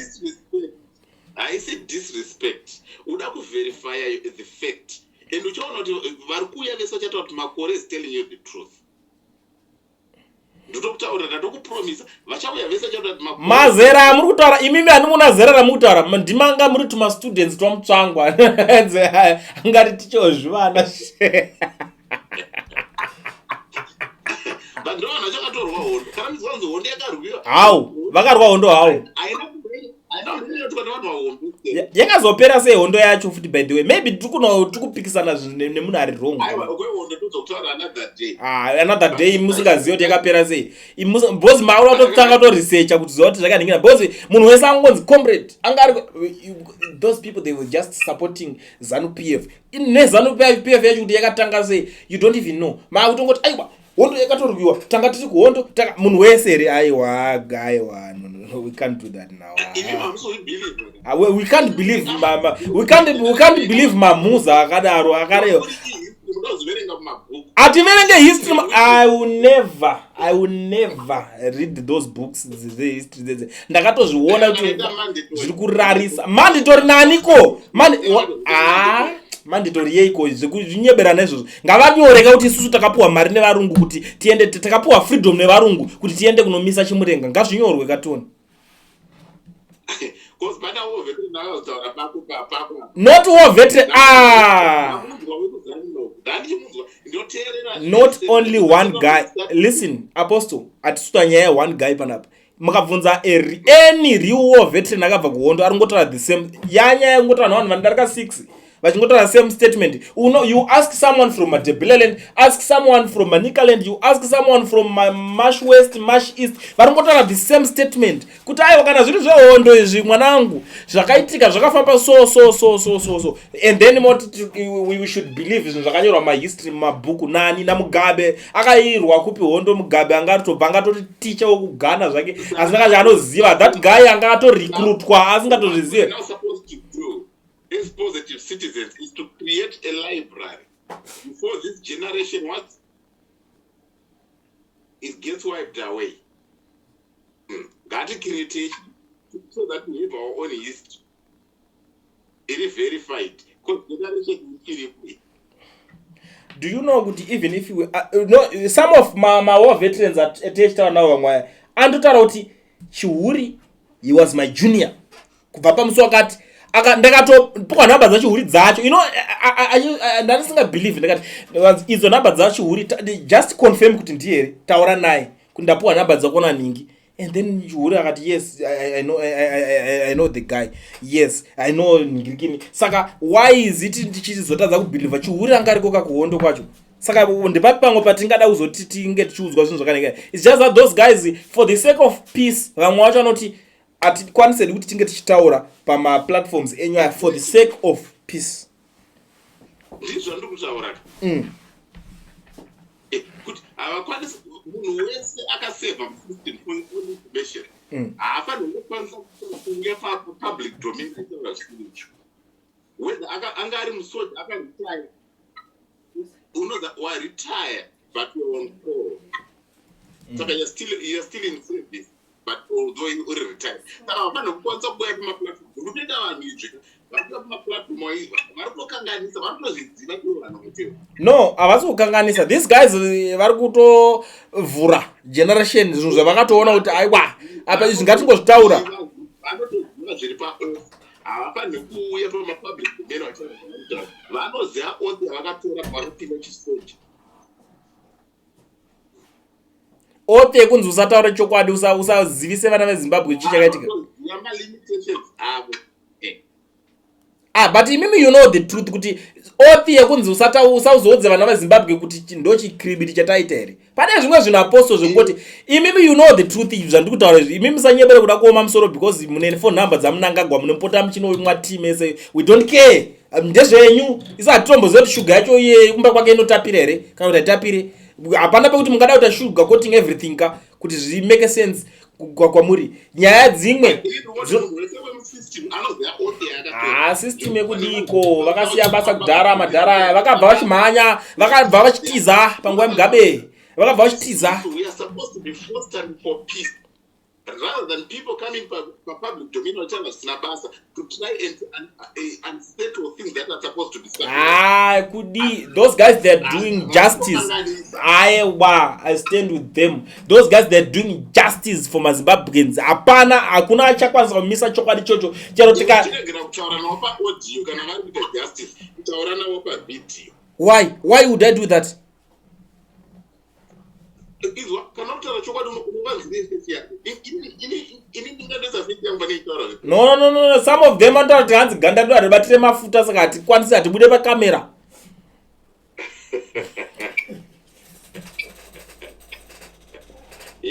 Haisi disrespect. Uda kuverifya the fact and uchaona kuti vari kuuya vese vachataura kuti Makore is telling you the truth. Ndotokutaurira, ndatokupromisa, vachauya vese vachataura kuti Makore. Mazera amuri kutaura imimi, handimuna zera ramuri kutaura. Ndimanga muri tumastudents twamutsvangwa, angati tichozvivana. But ndovanhu vachakatorwa hondo. Kana mizwanzi hondo yakarwiwa. Hau, vakarwa hondo hau. Haina kuitwa nevanhu vahombe. Yakazopera sei hondo yacho futi, by the way? Maybe tiri kupikisana zvinhu nemunhu ari wrong. Aiwa, kwehondo. Tozokutaura another day. Ah, another day musingazivi kuti yakapera sei. Because maura kutotanga kutoresearcha kuti ziva kuti zvakanhingira, because munhu wese angonzi comrade anga ari, those people, they were just supporting ZANU PF. NeZANU PF yacho kuti yakatanga sei, you don't even know. Maakutongoti aiwa, hondo yakatorwiwa, tanga tiri kuhondo, tanga munhu wese here? Aiwa, aiwa, no, no, no, we can't do that now. Imi hamusozvibelieve. Ah, we can't believe mama, we can't believe mamuza akadaro akarewa. Munoziverenga mumabhuku. Hativerenge history. I will never read those books dzehistory dzedze. Ndakatozviona kuti Akaita mandatory. Zviri kurarisa. Mandatory naniko? Ah, mandatory yeiko? Zvinyeberana izvozvo. Ngavanyoreka kuti isusu takapiwa mari nevarungu kuti tiende, takapiwa freedom nevarungu kuti tiende kunomisa Chimurenga. Ngazvinyorwe katoni. Because pana war veteran akazotaura pako pako. Not war veteran, ah. Ndamunzwa wekuZANU, ndandichimunzwa, ndinoteerera. Not only one guy. Listen, Apostle, hatisuta nyaya yeone guy panapa. Mukabvunza any real war veteran akabva kuhondo, ari kungotaura the same yanyaya yekungotaura navanhu vanodarika 6 vachingotaura same statement. You ask someone from Matabeleland, ask someone from Manicaland, you ask someone from Mash West, Mash East, vari kungotaura the same statement kuti aiwa, kana zviri zvehondo izvi, mwanangu, zvakaitika zvakafamba so so so so so so. And then moti we should believe zvinhu zvakanyorwa mahistory mumabhuku nani? NaMugabe? Akairwa kupi hondo Mugabe? Anga atobva, angatoti ticha wekugana zvake, asina kacho anoziva. That guy anga atorecruitwa asingatozvizive. Now supposed to do as positive citizens is to create a library before this generation, what, it gets wiped away. Ngaticreate so that we have our own history iri verified, because generation ichiripo. Do you know kuti even if we, no, some of ma war veterans atechitaura navo, vamwe aya anototaura kuti Chihuri, he was my junior kubva pamusi wakati. Ndakatopiwa nhamba dzaChihuri dzacho. Ndandisingabelieve. Ndakati idzo nhamba dzaChihuri, just confirm kuti ndiye here, taura naye kuti ndapiwa nhamba dzakona ningi. And then Chihuri akati, "Yes, I know the guy. Yes, I know ngirikini." Saka why is it ndichizotadza kubelieva Chihuri anga ariko kakuhondo kwacho? Saka ndepapi pamwe patingada kuzoti tinge tichiudzwa zvinhu zvakanaka? It's just that those guys, for the sake of peace, vamwe vacho vanoti hatikwanisedi kuti tinge tichitaura pamaplatforms enyu aya for the sake of peace. Ndizvo zvandiri kutaura. Kuti havakwanisi, munhu wese akasevha musystem for information haafaniri kukwanisa kuuya papublic domain aitaura zvisiri izvo, whether anga ari musoja akaretire. Unoza waretire but you're on call, saka you're still in service, but although you uri retired. Saka vafanira kukwanisa kuuya pamaplatform. Kutoita vanhu izvi vari kuuya pamaplatform, vari kutokanganisa, vari kutozviziva ivo vanhu vacho. No, havasi kukanganisa. These guys, vari kutovhura generation zvinhu zvavakatoona kuti aiwa, apa izvi ngatingozvitaura. Vanotoziva zviri paoff. Havafaniri kuuya pamapublic domain vachitaura. Vanoziva oath yavakatora pavanopinda chisoja. Oath yekunzi usataure chokwadi, usazivise vana veZimbabwe chii chakaitika. Vanotoziva malimitations avo. Ah, but imimi, you know the truth kuti oath yekunzi usauzoudze vana veZimbabwe kuti ndo chikribiti chataita here. Pane zvimwe zvinhu, Apostle, zvekungoti imimi, you know the truth. Izvi zvandiri kutaura izvi, imimi musanyebere kuda kuoma musoro because mune phone number dzaMunangagwa, munopota muchinomwa tea mese. We don't care. Ndezvenyu. Isu hatitomboziva kuti shuga yacho iye kumba kwake inotapira here kana kuti haitapire. Hapana pekuti mungada kuita sugar coating everything ka kuti zvimake sense kwamuri. Nyaya dzimwe Munhu wese wemusystem anoziva oath yaakatora. Ah, system yekudiko? Vakasiya basa kudhara madhara aya. Vakabva vachimhanya, vakabva vachitiza panguva yeMugabe, vakabva vachitiza. We are supposed to be fostering for peace rather than people coming pa public domain vachanga zvisina basa to try and settle things that are supposed to be settled. Ah, kudi those guys, they're doing justice. Aiwa, I stand with them. Those guys, they're doing justice for maZimbabweans. Hapana, hakuna achakwanisa kumisa chokwadi chocho chero tika Chiregera kutaura navo paaudio kana vari kuita justice, kutaura navo pavideo. Why would I do that? Izwa, kana kutaura chokwadi unovanzire face yako. Ini ndingandoisa face yangu pane ichitaura zve No. Some of them vanotaura kuti hanzi ganda ndo haribatire mafuta, saka hatikwanisi, hatibude pakamera.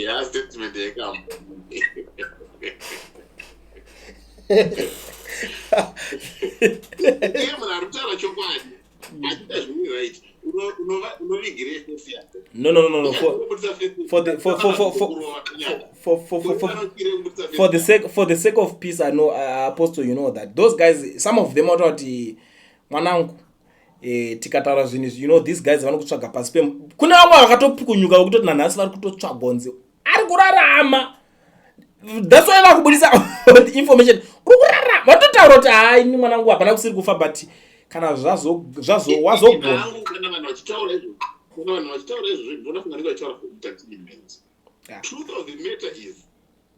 Ya statement yekamba. Iye munhu ari kutaura chokwadi. Achida zviri right. Unovigirei face yako? No, for the for the sake of peace, I know, Apostle, you know that those guys, some of them vatoti mwanangu, tikataura zvinhu izvi, these guys vanokutsvaga pasi pe. Kune vamwe vakatopukunyuka vekutoti nanhasi vari kutotsvagwa kunzi ari kurarama. That's why vakubudisa the information, uri kurarama. Vatotaura kuti, "Hai, ini mwanangu hapana kusiri kufa," but kana zvazo zvazo wazogona. Hangu, kana vanhu vachitaura izvozvo, ndinofunga ndinge vachitaura for entertainment. Truth of the matter is,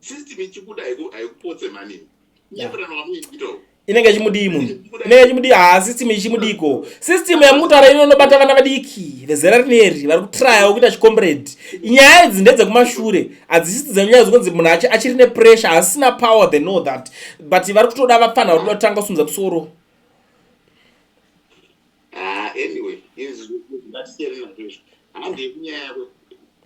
system ichibuda haikupotse manini nyeperano vamuiitawo. Inenge ichimudii munhu? Inenge ichimudii? Ha, system ichimudiko? System yamutaura ino inobata vana vadiki vezera rineri vari kutryawo kuita chicomrade. Nyaya idzi ndedzekumashure, hadzisi dzenyaya dzekunzi munhu achiri nepressure, asina power. They know that, but vari kutoda vapfanha vari kuda kutanga kusimudza musoro. Ah, anyway, izvi ngatisiyane nazvo izvo. Handei kunyaya yako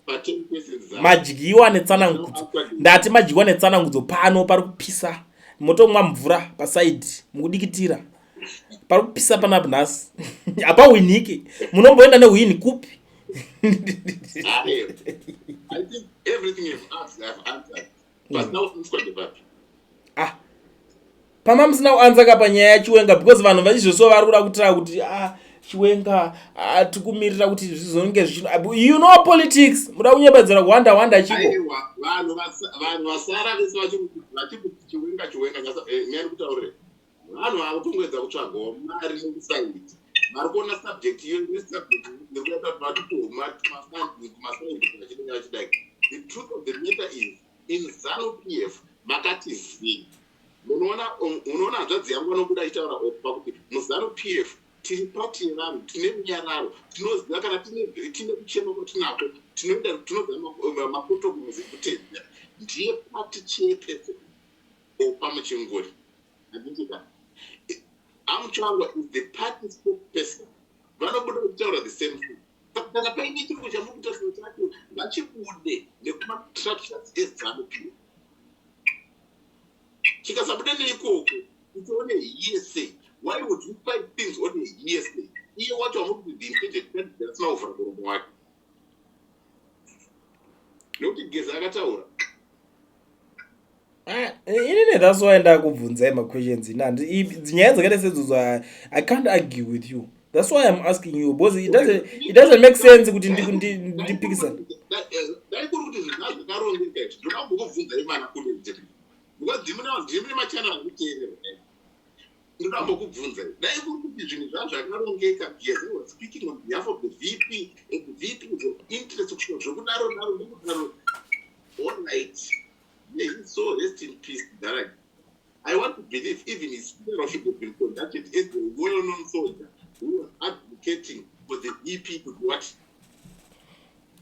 pa10 questions dzako. Madyiwa netsanangudzo. Ndati madyiwa netsanangudzo. Pano pari kupisa, motomwa mvura pasaidi mukudikitira. Pari kupisa panapo nhasi, hapahwiniki. Munomboenda nehwini kupi? Ah, I think everything you've asked, I've answered. But now answer papi? Ah, pama musina kuanswer panyaya yaChiwenga, because vanhu vachizvoso vari kuda kutira kuti, ah, Chiwenga, ah, tikumirira kuti zvizonge zvichino, politics muda kunyepedzera kuwanda wanda chiko. Aiwa, vanhu vasara vese vachikuti Chiwenga, Chiwenga, nyaya kutaurire vanhu vava kutongoedza kutsvagawo mari nekusaidi. Vari kuona subject iyo nesubject nekuita kuti vatipo mafunding kumasaidi vachidai vachidai. The truth of the matter is, in ZANU PF makati zii. Munoona hanzvadzi yangu vanobuda achitaura opa kuti muZANU PF tiri pati yevanhu, tine runyararo, tinoziva kana tine kuchema kwatinako tinoenda, tinoziva maprotocols ekutevera. Ndiye party chairperson Oppah Muchinguri, handitika? Amutsvangwa is the party spokesperson. Vanobuda vachitaura the same thing. Saka kana paine chirungu chamuri kutaura chacho, ngachibude nekumastructures eZANU PF. Chikasabuda neikoko, it's on a hearsay. Why would you fight things on a hearsay? Iye wacho wamuri kuti the intended candidate asina kuvhura muromo wake, nekuti Geza akataura. Ah, inini that's why ndakubvunzai maquestions. Ina nyaya dzakaita sedzodzo, I can't argue with you. That's why I'm asking you, because it doesn't make sense kuti ndipikisane. Dai kuri kuti zvinhu zvakarongeka izvi, ndoda kumbokubvunzai mana kule, because ndimune machannel akuteerera. Ndoda kumbokubvunzai, dai kuri kuti zvinhu zvazvo zvakarongeka, Geza was speaking on behalf of the VP and the VP is of interest kusvika zvokudaro daro nekudaro, all right, may his soul rest in peace. Daragi, I want to believe even his funeral should have been conducted as a well-known soldier who was advocating for the VP to be what?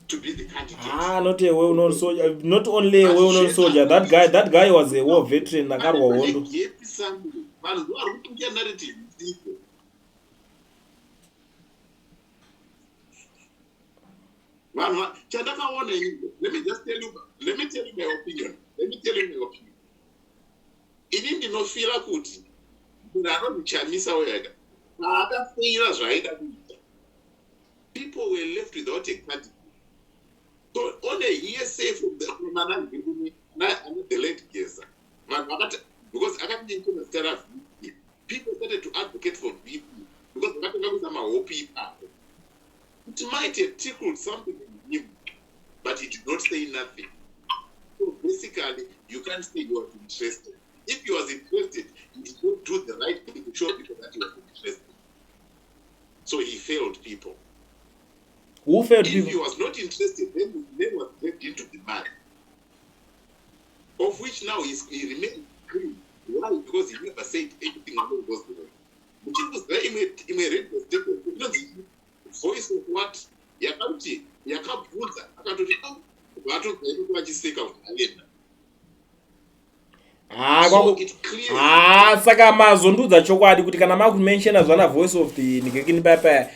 To be the candidate. Ah, not a well-known soldier. Not only a well-known soldier. That guy was a war veteran. Akarwa hondo. Gap somewhere. Vanhu vari kutungira narrative isipo. Vanhu chandakaona ini, let me just tell you, let me tell you my opinion. Let me tell you my opinion. Ini ndinofira kuti munhu anonzi Chamisa wega paakafeira zvaaida kuita, people were left without a candidate. So on a hearsay from ana the late Geza, vanhu vakati because akati zita raVP, people started to advocate for VP because vakatanga kuisa mahope ipapo. It might have tickled something in him, but he did not say nothing. So basically, you can't say he was interested. If he was interested, he did not do the right thing to show people that he was interested. So he failed people. Who failed If people? He was not interested, then his name was dragged into the mud. Of which now he remains clean. Why? Because he never said anything along those lines. Muchiri kuziva imwe radio station inonzi Voice of what, yakati yakabvunza, akatoti vatobva ikoko vachiseka kuti aenda. Ah, So it clears. Ah, saka mazondudza chokwadi kuti kana makumentiona zvana Voice of the Nigekini paya,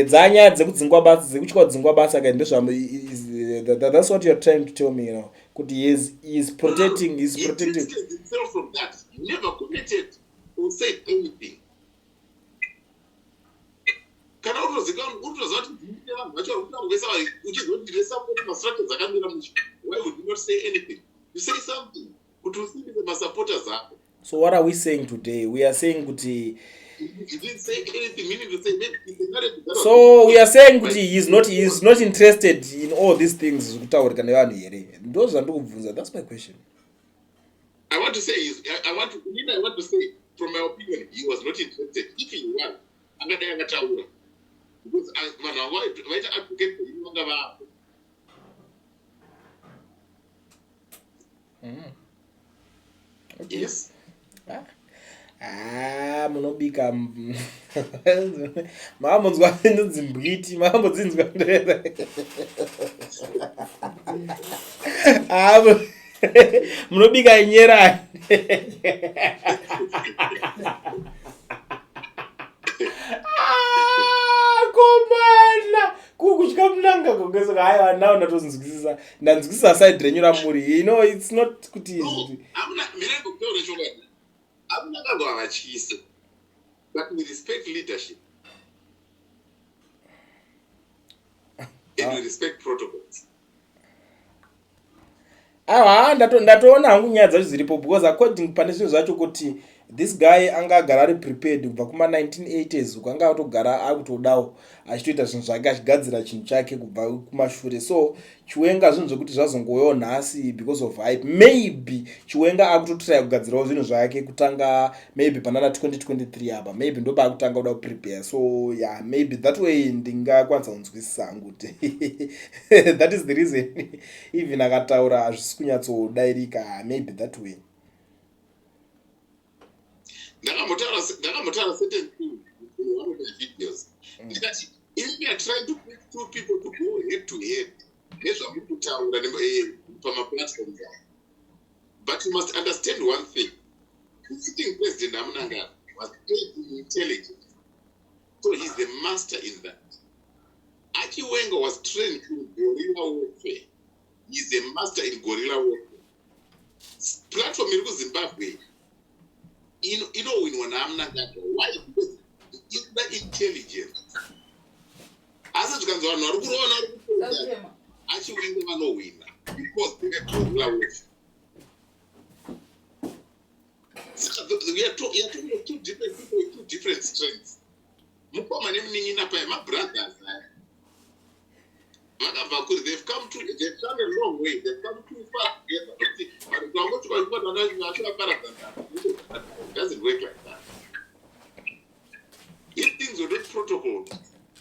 dzanyaya dzekudzingwa basa, dzekutya kudzingwa basa, ka ndezva That's what you're trying to tell me, kuti he is protecting, he is He protecting. Distanced himself from that. He never commented or said anything. Kana utoziva kuti ndine vanhu vacho vari kutangwesa, uchizoti ndine support, mastructures akamira mushe, why would you not say anything? You say something kuti usimbise masupporters ako. So what are we saying today? We are saying kuti He didn't say anything, meaning to say maybe it's a narrative that was So we are saying kuti he is not interested in all these things zviri kutaurika nevanhu here? Ndo zvandiri kubvunza. That's my question. I want to say is I want to I want to say, from my opinion, he was not interested. If he was, angadai akataura, because vanhu vanga vaita advocate for him vanga vapo. Yes. Ah, munobika, makambonzwa inonzi mbwiti? Makambodzinzwa? Ah, munobika nyerani. Ah, komana, kukutya munanga kokesoka. Haiwa, now ndatozvinzwisisa, ndanzwisisa side renyu ramuri. It's not kuti No, amuna mina ngokutaura chokwadi, amunangagwa havatyise, but we respect leadership and we respect protocols. Aiwa, ndatoona hangu nyaya dzacho dziripo, because according pane zvinhu zvacho kuti this guy anga agara ari prepared kubva kuma-1980s uko, anga atogara akutodawo achitoita zvinhu zvake, achigadzira chinhu chake kubva kumashure. So Chiwenga, zvinhu zvekuti zvazongoyawo nhasi because of hype, maybe Chiwenga akutotraya kugadzirawo zvinhu zvake kutanga maybe panana 2023 apa, maybe ndopaakutanga kuda kuprepare. So yeah, maybe that way ndingakwanisa kunzwisisa hangu kuti that is the reason even akataura hazvisi kunyatsodairika, maybe that way. Ndakambotaura certain things in one of my videos, ndikati if you are trying to put two people to go head to head nezvamuri kutaura pamaplatforms aya, but you must understand one thing: the sitting president, aMnangagwa, was trained in intelligence, so he's the master in that. AChiwenga was trained in guerrilla warfare. He's a master in guerrilla warfare. Platform iri kuZimbabwe inowinwa naMnangagwa. Why? Because inoda intelligence. Asi zvikanzi vanhu vari kuroona, vari kupenda, aChiwenga vanowina because they guerrilla warfare. Saka we are talking of two different people with two different strengths. Mukoma nemunin'ina paya, mabrothers aya vakabva kuri, they've come a long way, they've come too far together. Nokuti vanhu vangoti vachivaparadzana, it doesn't work like that. If things were not protocol,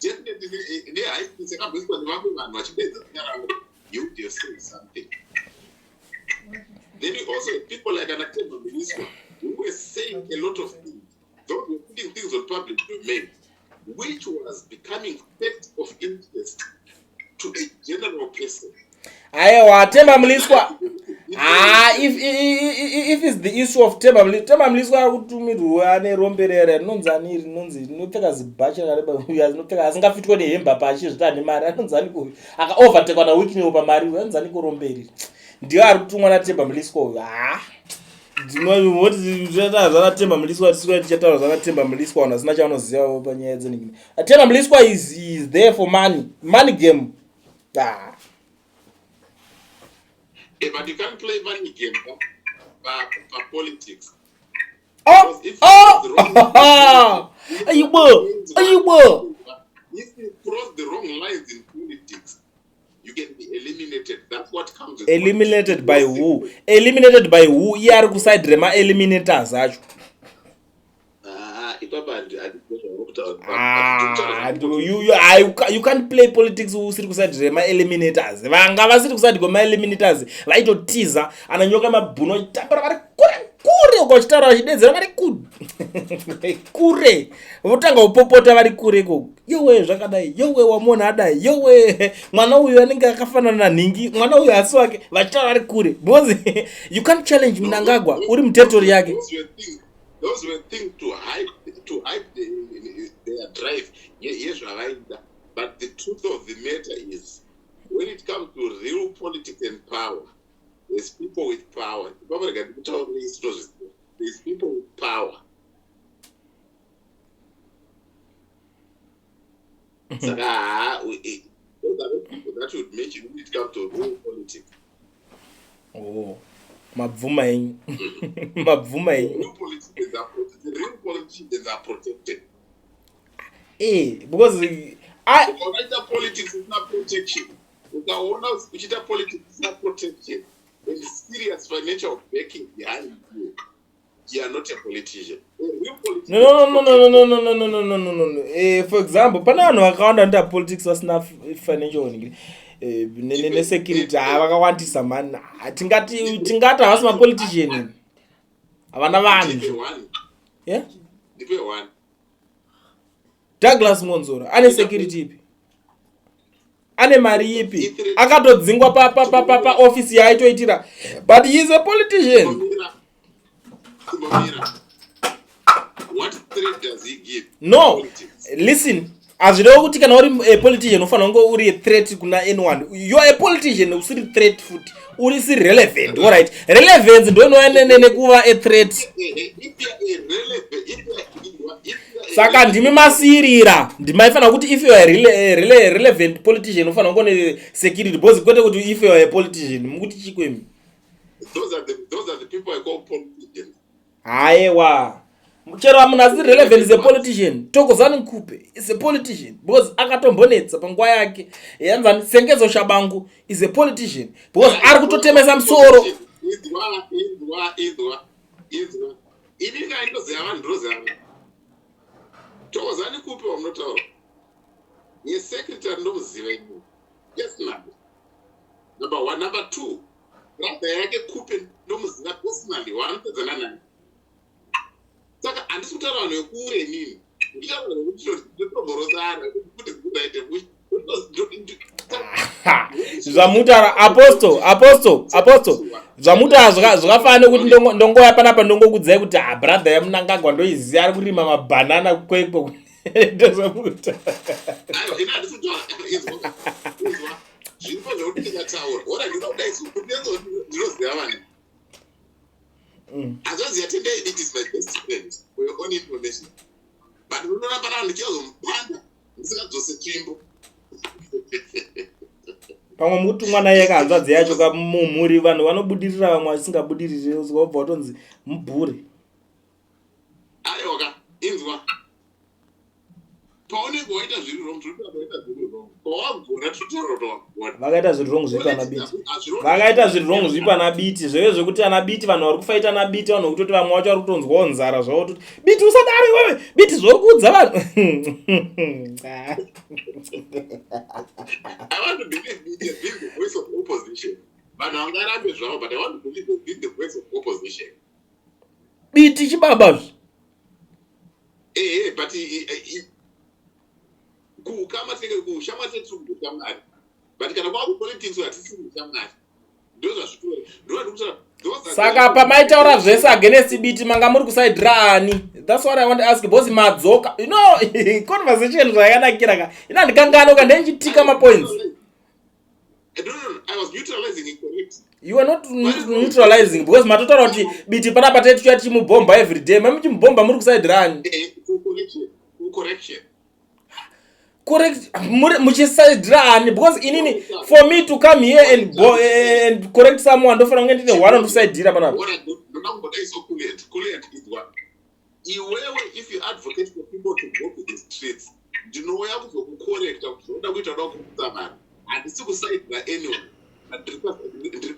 definitely nehype yakamboiswa nevamwe vanhu vachipedza zita ravo, you would have said something. Then you also have people like anaTemba Mliswa who were saying a lot of things. Those were putting things on public domain, which was becoming fact of interest to a general person. Aiwa, Temba Mliswa, ah, if it's the issue of Temba Mliswa, Temba Mliswa ari kutumirwa ane rombe rere rinonzi ani, rinonzi rinopfeka zibhachi rakareba, uyu azinopfeka asingafitwe nehemba pachi zviti ane mari, anonzi ani uyu akaovertekwa naWicknell pamari uyu, anonzi ani kurombe iri? Ndiyo ari kutumwa naTemba Mliswa uyu. Ha, ndinoti zvanaTemba Mliswa, tisikuti tichataura zvanaTemba Mliswa, vanhu vasina chavanoziva panyaya dzeningini. Temba Mliswa is there for money, money game, ah. Eh, but you can't play money game pa politics. Oh, Because if oh, you cross the wrong ayibo, ayibo. If you cross the wrong lines in politics, you can be eliminated. That's what comes with Eliminated by politics. who? Eliminated by who? Iye ari kuside remaeliminators acho. Ah, ipapa handizvo kutaura. Ah, ah, you can't play politics usiri kuside remaeliminators. Vanga vasiri kuside kwemaeliminators vaitotiza, ana Nyoka Mabhuno vachitambura vari kure kure uko, vachitaura vachidedzera vari kure, votanga kupopota vari kure ikoko: "Yowe, zvakadai, yowe, wamuona adai, yowe, mwana uyu anenge akafanana nanhingi, mwana uyu asi wake," vachitaura vari kure, because you can't challenge Mnangagwa uri muterritory yake. Those were things to hype their drive yezvavaida. But the truth of the matter is, when it comes to real politics and power, there's people with power. Ipapo ndikutaurire, tinozviziva, there's people with power. Saka haa, those are the people that would mention when it comes to real politics. Oh, mabvuma henyu, mabvuma henyu. The real politicians are protected. Because I Ukaita politics isina protection, ukaona uchiita politics isina protection and serious financial backing behind you, you are not a politician. A real politician No, no, no, no, no, no, no, no, no, no, no, no, no. For example, pane vanhu vakawanda vanoita politics vasina financial nesecurity. Ha, vakawandisa mani. Tingati havasi mapolitician, havana Ndipe vanhu. one. Yeah? Ndipe one. Douglas Monzora ane security ipi? Ane mari ipi? Akatodzingwa paofisi yaaitoitira, but he is a politician. Simbomira. Simbomira. What threat does he give? No. Politics. Listen, hazvirevo kuti kana uri a politician unofanira kunge uri a threat kuna anyone. You are a politician usiri threat futi, uri si relevant. Alright, relevance ndo inouya nekuva a threat. If you are a relevant, if you are a Saka ndimi masiyirira, ndimaifanira kuti if you are a relevant politician unofanira kunge une security, because kwete kuti if you are a politician. Mukuti chikwemi? Those are the people I call politicians. Haiwa, chero munhu asiri relevant is a politician. Thokozani Khupe is a politician because akatombonetsa panguva yake. Yanzani, Sengezo Tshabangu is a politician because ari kutotemesa musoro. Inzwa, inzwa, inzwa, inzwa. Ini ngaindoziva vanhu, ndinoziva vanhu. Thokozani Khupe wamunotaura yesecretary ndomuziva ini personally, number one. Number two, brother yake Khupe ndomuziva personally, waanopedzana naye. Saka handisi kutaura vanhu vekure inini, nditaura vekuti ndotomborosana kuti zikudaite. Zvamutaura, Apostle, Apostle, Apostle, zvamutaura zvakafanana nekuti ndongoya panapa ndongokudzai kuti ha, brother yaMunangagwa ndoiziva, ari kurima mabhanana Kwekwe. Ndozvamuta. Aiwa, ini handisi kutaura. Inzwa, inzwa, zviripo zvekuti ndikataura ora ndinoda kudai, ndinoziva vanhu. Hanzvadzi yaTendai, it is my best friend, for your own information, but unoramba navo ndichazomupanda ndisingadzose tsvimbo. Pamwe mukutumwa naye kahanzvadzi yacho kamumhuri. Vanhu vanobudirira, vamwe vasingabudiriri, wobva watonzi mubhuri. Aiwa ka, inzwa, paunenge waita zviri wrong, tinotaura waita zviri wrong. Pawagona, tinotaura kuti wagona. Vakaita zviri wrong zvipi ana Biti? Vakaita zviri wrong zvipi ana Biti? Zveve zvekuti ana Biti, vanhu vari kufaita ana Biti, vanhu vekutoti vamwe vacho vari kutonzwawo nzara zvavo, toti Biti usadaro iwewe, Biti zvori kuudza vanhu. I want to believe it has been the voice of opposition. Vanhu vangarambe zvavo, but I want to believe it has been the voice of opposition. Biti chibaba zvi. Ehe, but kukama tinenge kushamwari, tiri kushamwari, but kana kwakupolitics hatisiri kushamwari. Ndozvazvitori, ndovandikutaura. Saka pamaitaura zvese against Biti, manga muri kusaidhira ani? That's what I want to ask, because madzoka. Conversation zvayakanakira ka, ina ndikanganoka ndenchitika mapoints. No, I was neutralizing incorrect. You are not neutralizing, because matotaura kuti Biti panapa tetiuya tichimubhomba every day. Mamuchimubhomba muri kusaidhira ani? Correction. Correction. Correct, muchisaidhira ani? Because inini, for me to come here and correct someone, ndofanira kunge ndine one andosaidhira panapa. Ora, ndoda kumbodai so, Kuliet, Kuliet, inzwa. Iwewe, if you advocate for people to go to the streets, ndinouya kuzokucorrecta kuti zvoda kuita uda kuudza vanhu. Handisi kusaidhira anyone. But ndiri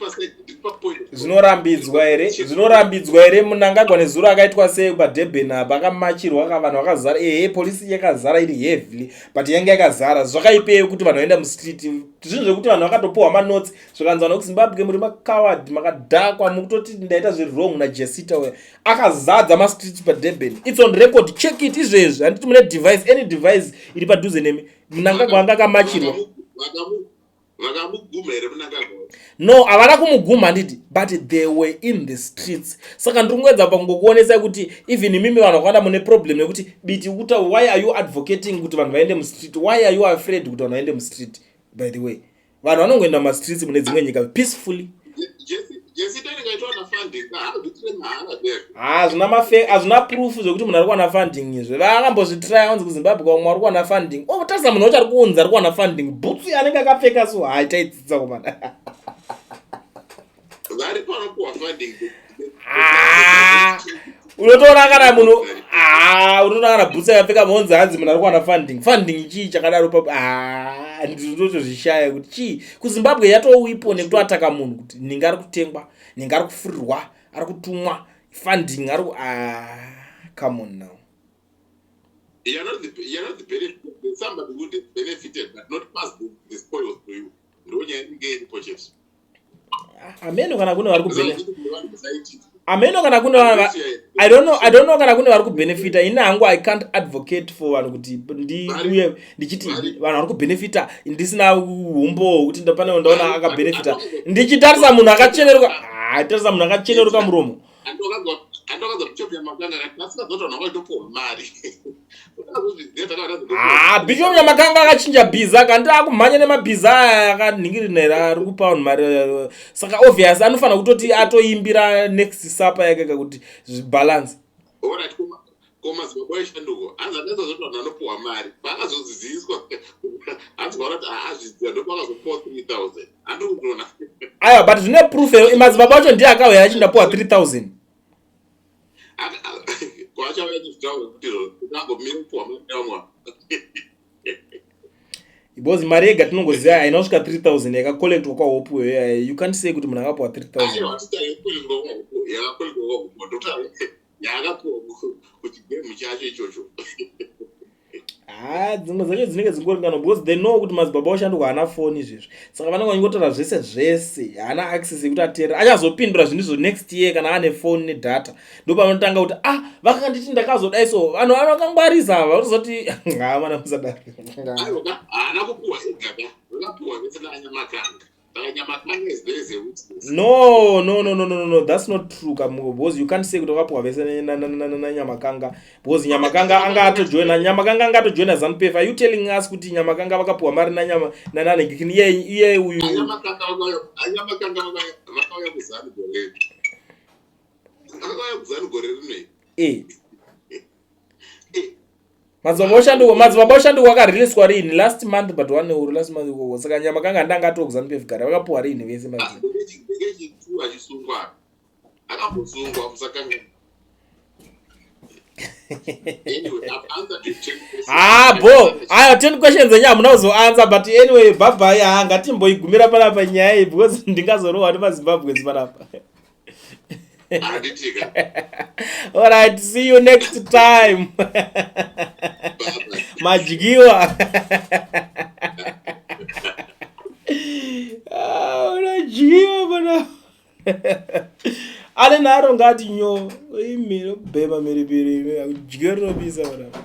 papoint. Zvinorambidzwa here? Zvinorambidzwa here? Munangagwa nezuro akaitwa sei paDurban apa? Akamachirwa ka, vanhu vakazara. Ehe, polisi yakazara iri heavily, but yange yakazara zvakaipei kuti vanhu vaenda mustreet? Zvinhu zvekuti vanhu vakatopuhwa manotsi, zvikanzi vanhu vekuZimbabwe muri macoward, makadhakwa, mukutoti ndaita zviri wrong naJesita uya. Akazadza mastreets paDurban. It's on record, check it izvezvi. Handiti mune device? Any device iri padhuze nemi. Munangagwa anga akamachirwa. Vakamuguma here Munangagwa? No, havana kumuguma, handiti? But they were in the streets. Saka ndiri kungoedza pangokuonesai kuti even imimi vanhu vakawanda mune problem yekuti Biti kuta, why are you advocating kuti vanhu vaende mustreet? Why are you afraid kuti vanhu vaende mustreet, by the way? Vanhu vanongoenda mumastreets mune dzimwe nyika peacefully. Hazvina mafe, hazvina proof zvekuti munhu ari kuwana funding izvi. Vakambozvitraya vanzi kuZimbabwe kwamwe ari kuwana funding. Oh, tarisa munhu wacho ari kuunza ari kuwana funding. Bhutsu yaanenge akapfeka so haitaidzidza komana. Varipo vanopuwa funding. Ah, unotoona kana munhu ah, unotoona kana bhutsu yakapfeka monzi hanzi munhu ari kuwana funding. Funding chii chakadaro papo? Ah, ndinotozvishaya kuti chii. KuZimbabwe yatowipo nekutoataka munhu kuti ninga ari kutengwa, ninga ari kufurirwa, ari kutumwa funding ari ah, come on now. You're not the benefit. There's somebody who benefited but not passed the spoils to you. Ndonyaya inenge iripo chete. Ameno kana kune vari kubenefita, ameno kana kune, I don't know kana kune vari kubenefita. Ini hangu I can't advocate for vanhu kuti ndiuye ndichiti vanhu vari kubenefita ndisina umbo hwekuti pane ndaona akabenefita, ndichitarisa munhu akacheneruka. Ah, tarisa munhu akacheneruka muromo. Andokadza Bishop Nyamakanga asingazoti vanhu vakaitopuwa mari. Ah, Bishop Nyamakanga akachinja bhiza kandi akumhanya nemabhiza aya akanhingirinera ari kupa vanhu mari, saka obvious anofanira kutoti atoimbira next supper yake kakuti zvibalance. Alright, ko madzibaba eshanduko hanzi akazozoti vanhu vanopuwa mari, paakazodzidziswa hanzi vaona kuti haazviziva, ndopakazopuwa 3000, handiri kutoona. Aiwa, but zvine proof here? Madzibaba acho ndiye akauya achindapuwa 3000. Kwachauya chizvitaura kuti angomira kupuwa mari nevamwe. Because mari yega tinongoziva haina kusvika 3000 yakacollectwa kwaHope. You can't say kuti munhu akapuwa 3000. Aiwa, yakacollectwa kwaHope, ndotaura yaakapuwa kuchigame chacho ichocho. Ha, dzimwe dzacho dzinenge dzingorengano because they know kuti madzibaba oshanduka haana foni izvezvi, saka vanenge vachingotaura zvese zvese, haana access yekuti ateerera. Achazopindura zvinhu izvo next year kana ane foni nedata, ndo pavanotanga kuti, "Ah, vakanditi ndakazodai." So vanhu vakangwarisa ava, vanozoti ha, mana musadaro. Aiwa, haana kupuwa ega ka, vakapuwa vese naanyamakanga, saka Nyamakanga is there as a witness. No, that's not true kamuko, because you can't say kuti vakapuwa vese naNyamakanga, because Nyamakanga anga atojoina, Nyamakanga anga atojoina ZANU PF. Are you telling us kuti Nyamakanga vakapuwa mari nanyama nananhingikini iye uyu? Anyamakanga vakauya kuZANU gore, vakauya kuZANU gore rinoi. Madzibaba oshanduko akareleaswa riini? Last month but one uru last month ikoko. Saka Nyamakanga handanga atoo kuZANU PF kare, vakapuwa riini vese madzibaba? Ndekechitu achisungwa, akambosungwa, musakanga. Anyway, I've answered your 10 questions. Ah, bo aya 10 questions enyu hamuna kuzoanswer, but anyway, bye bye. Ha, ngatimboigumira panapa nyaya iyi because ndingazorohwa nemaZimbabweans panapa. Handitika. Alright, see you next time. Bye. Madyiwa. Ah, unadyiwa pana ane nharo, ngati nyo imiro bhema mhiripiri, kudyiwa rinopisa panapa.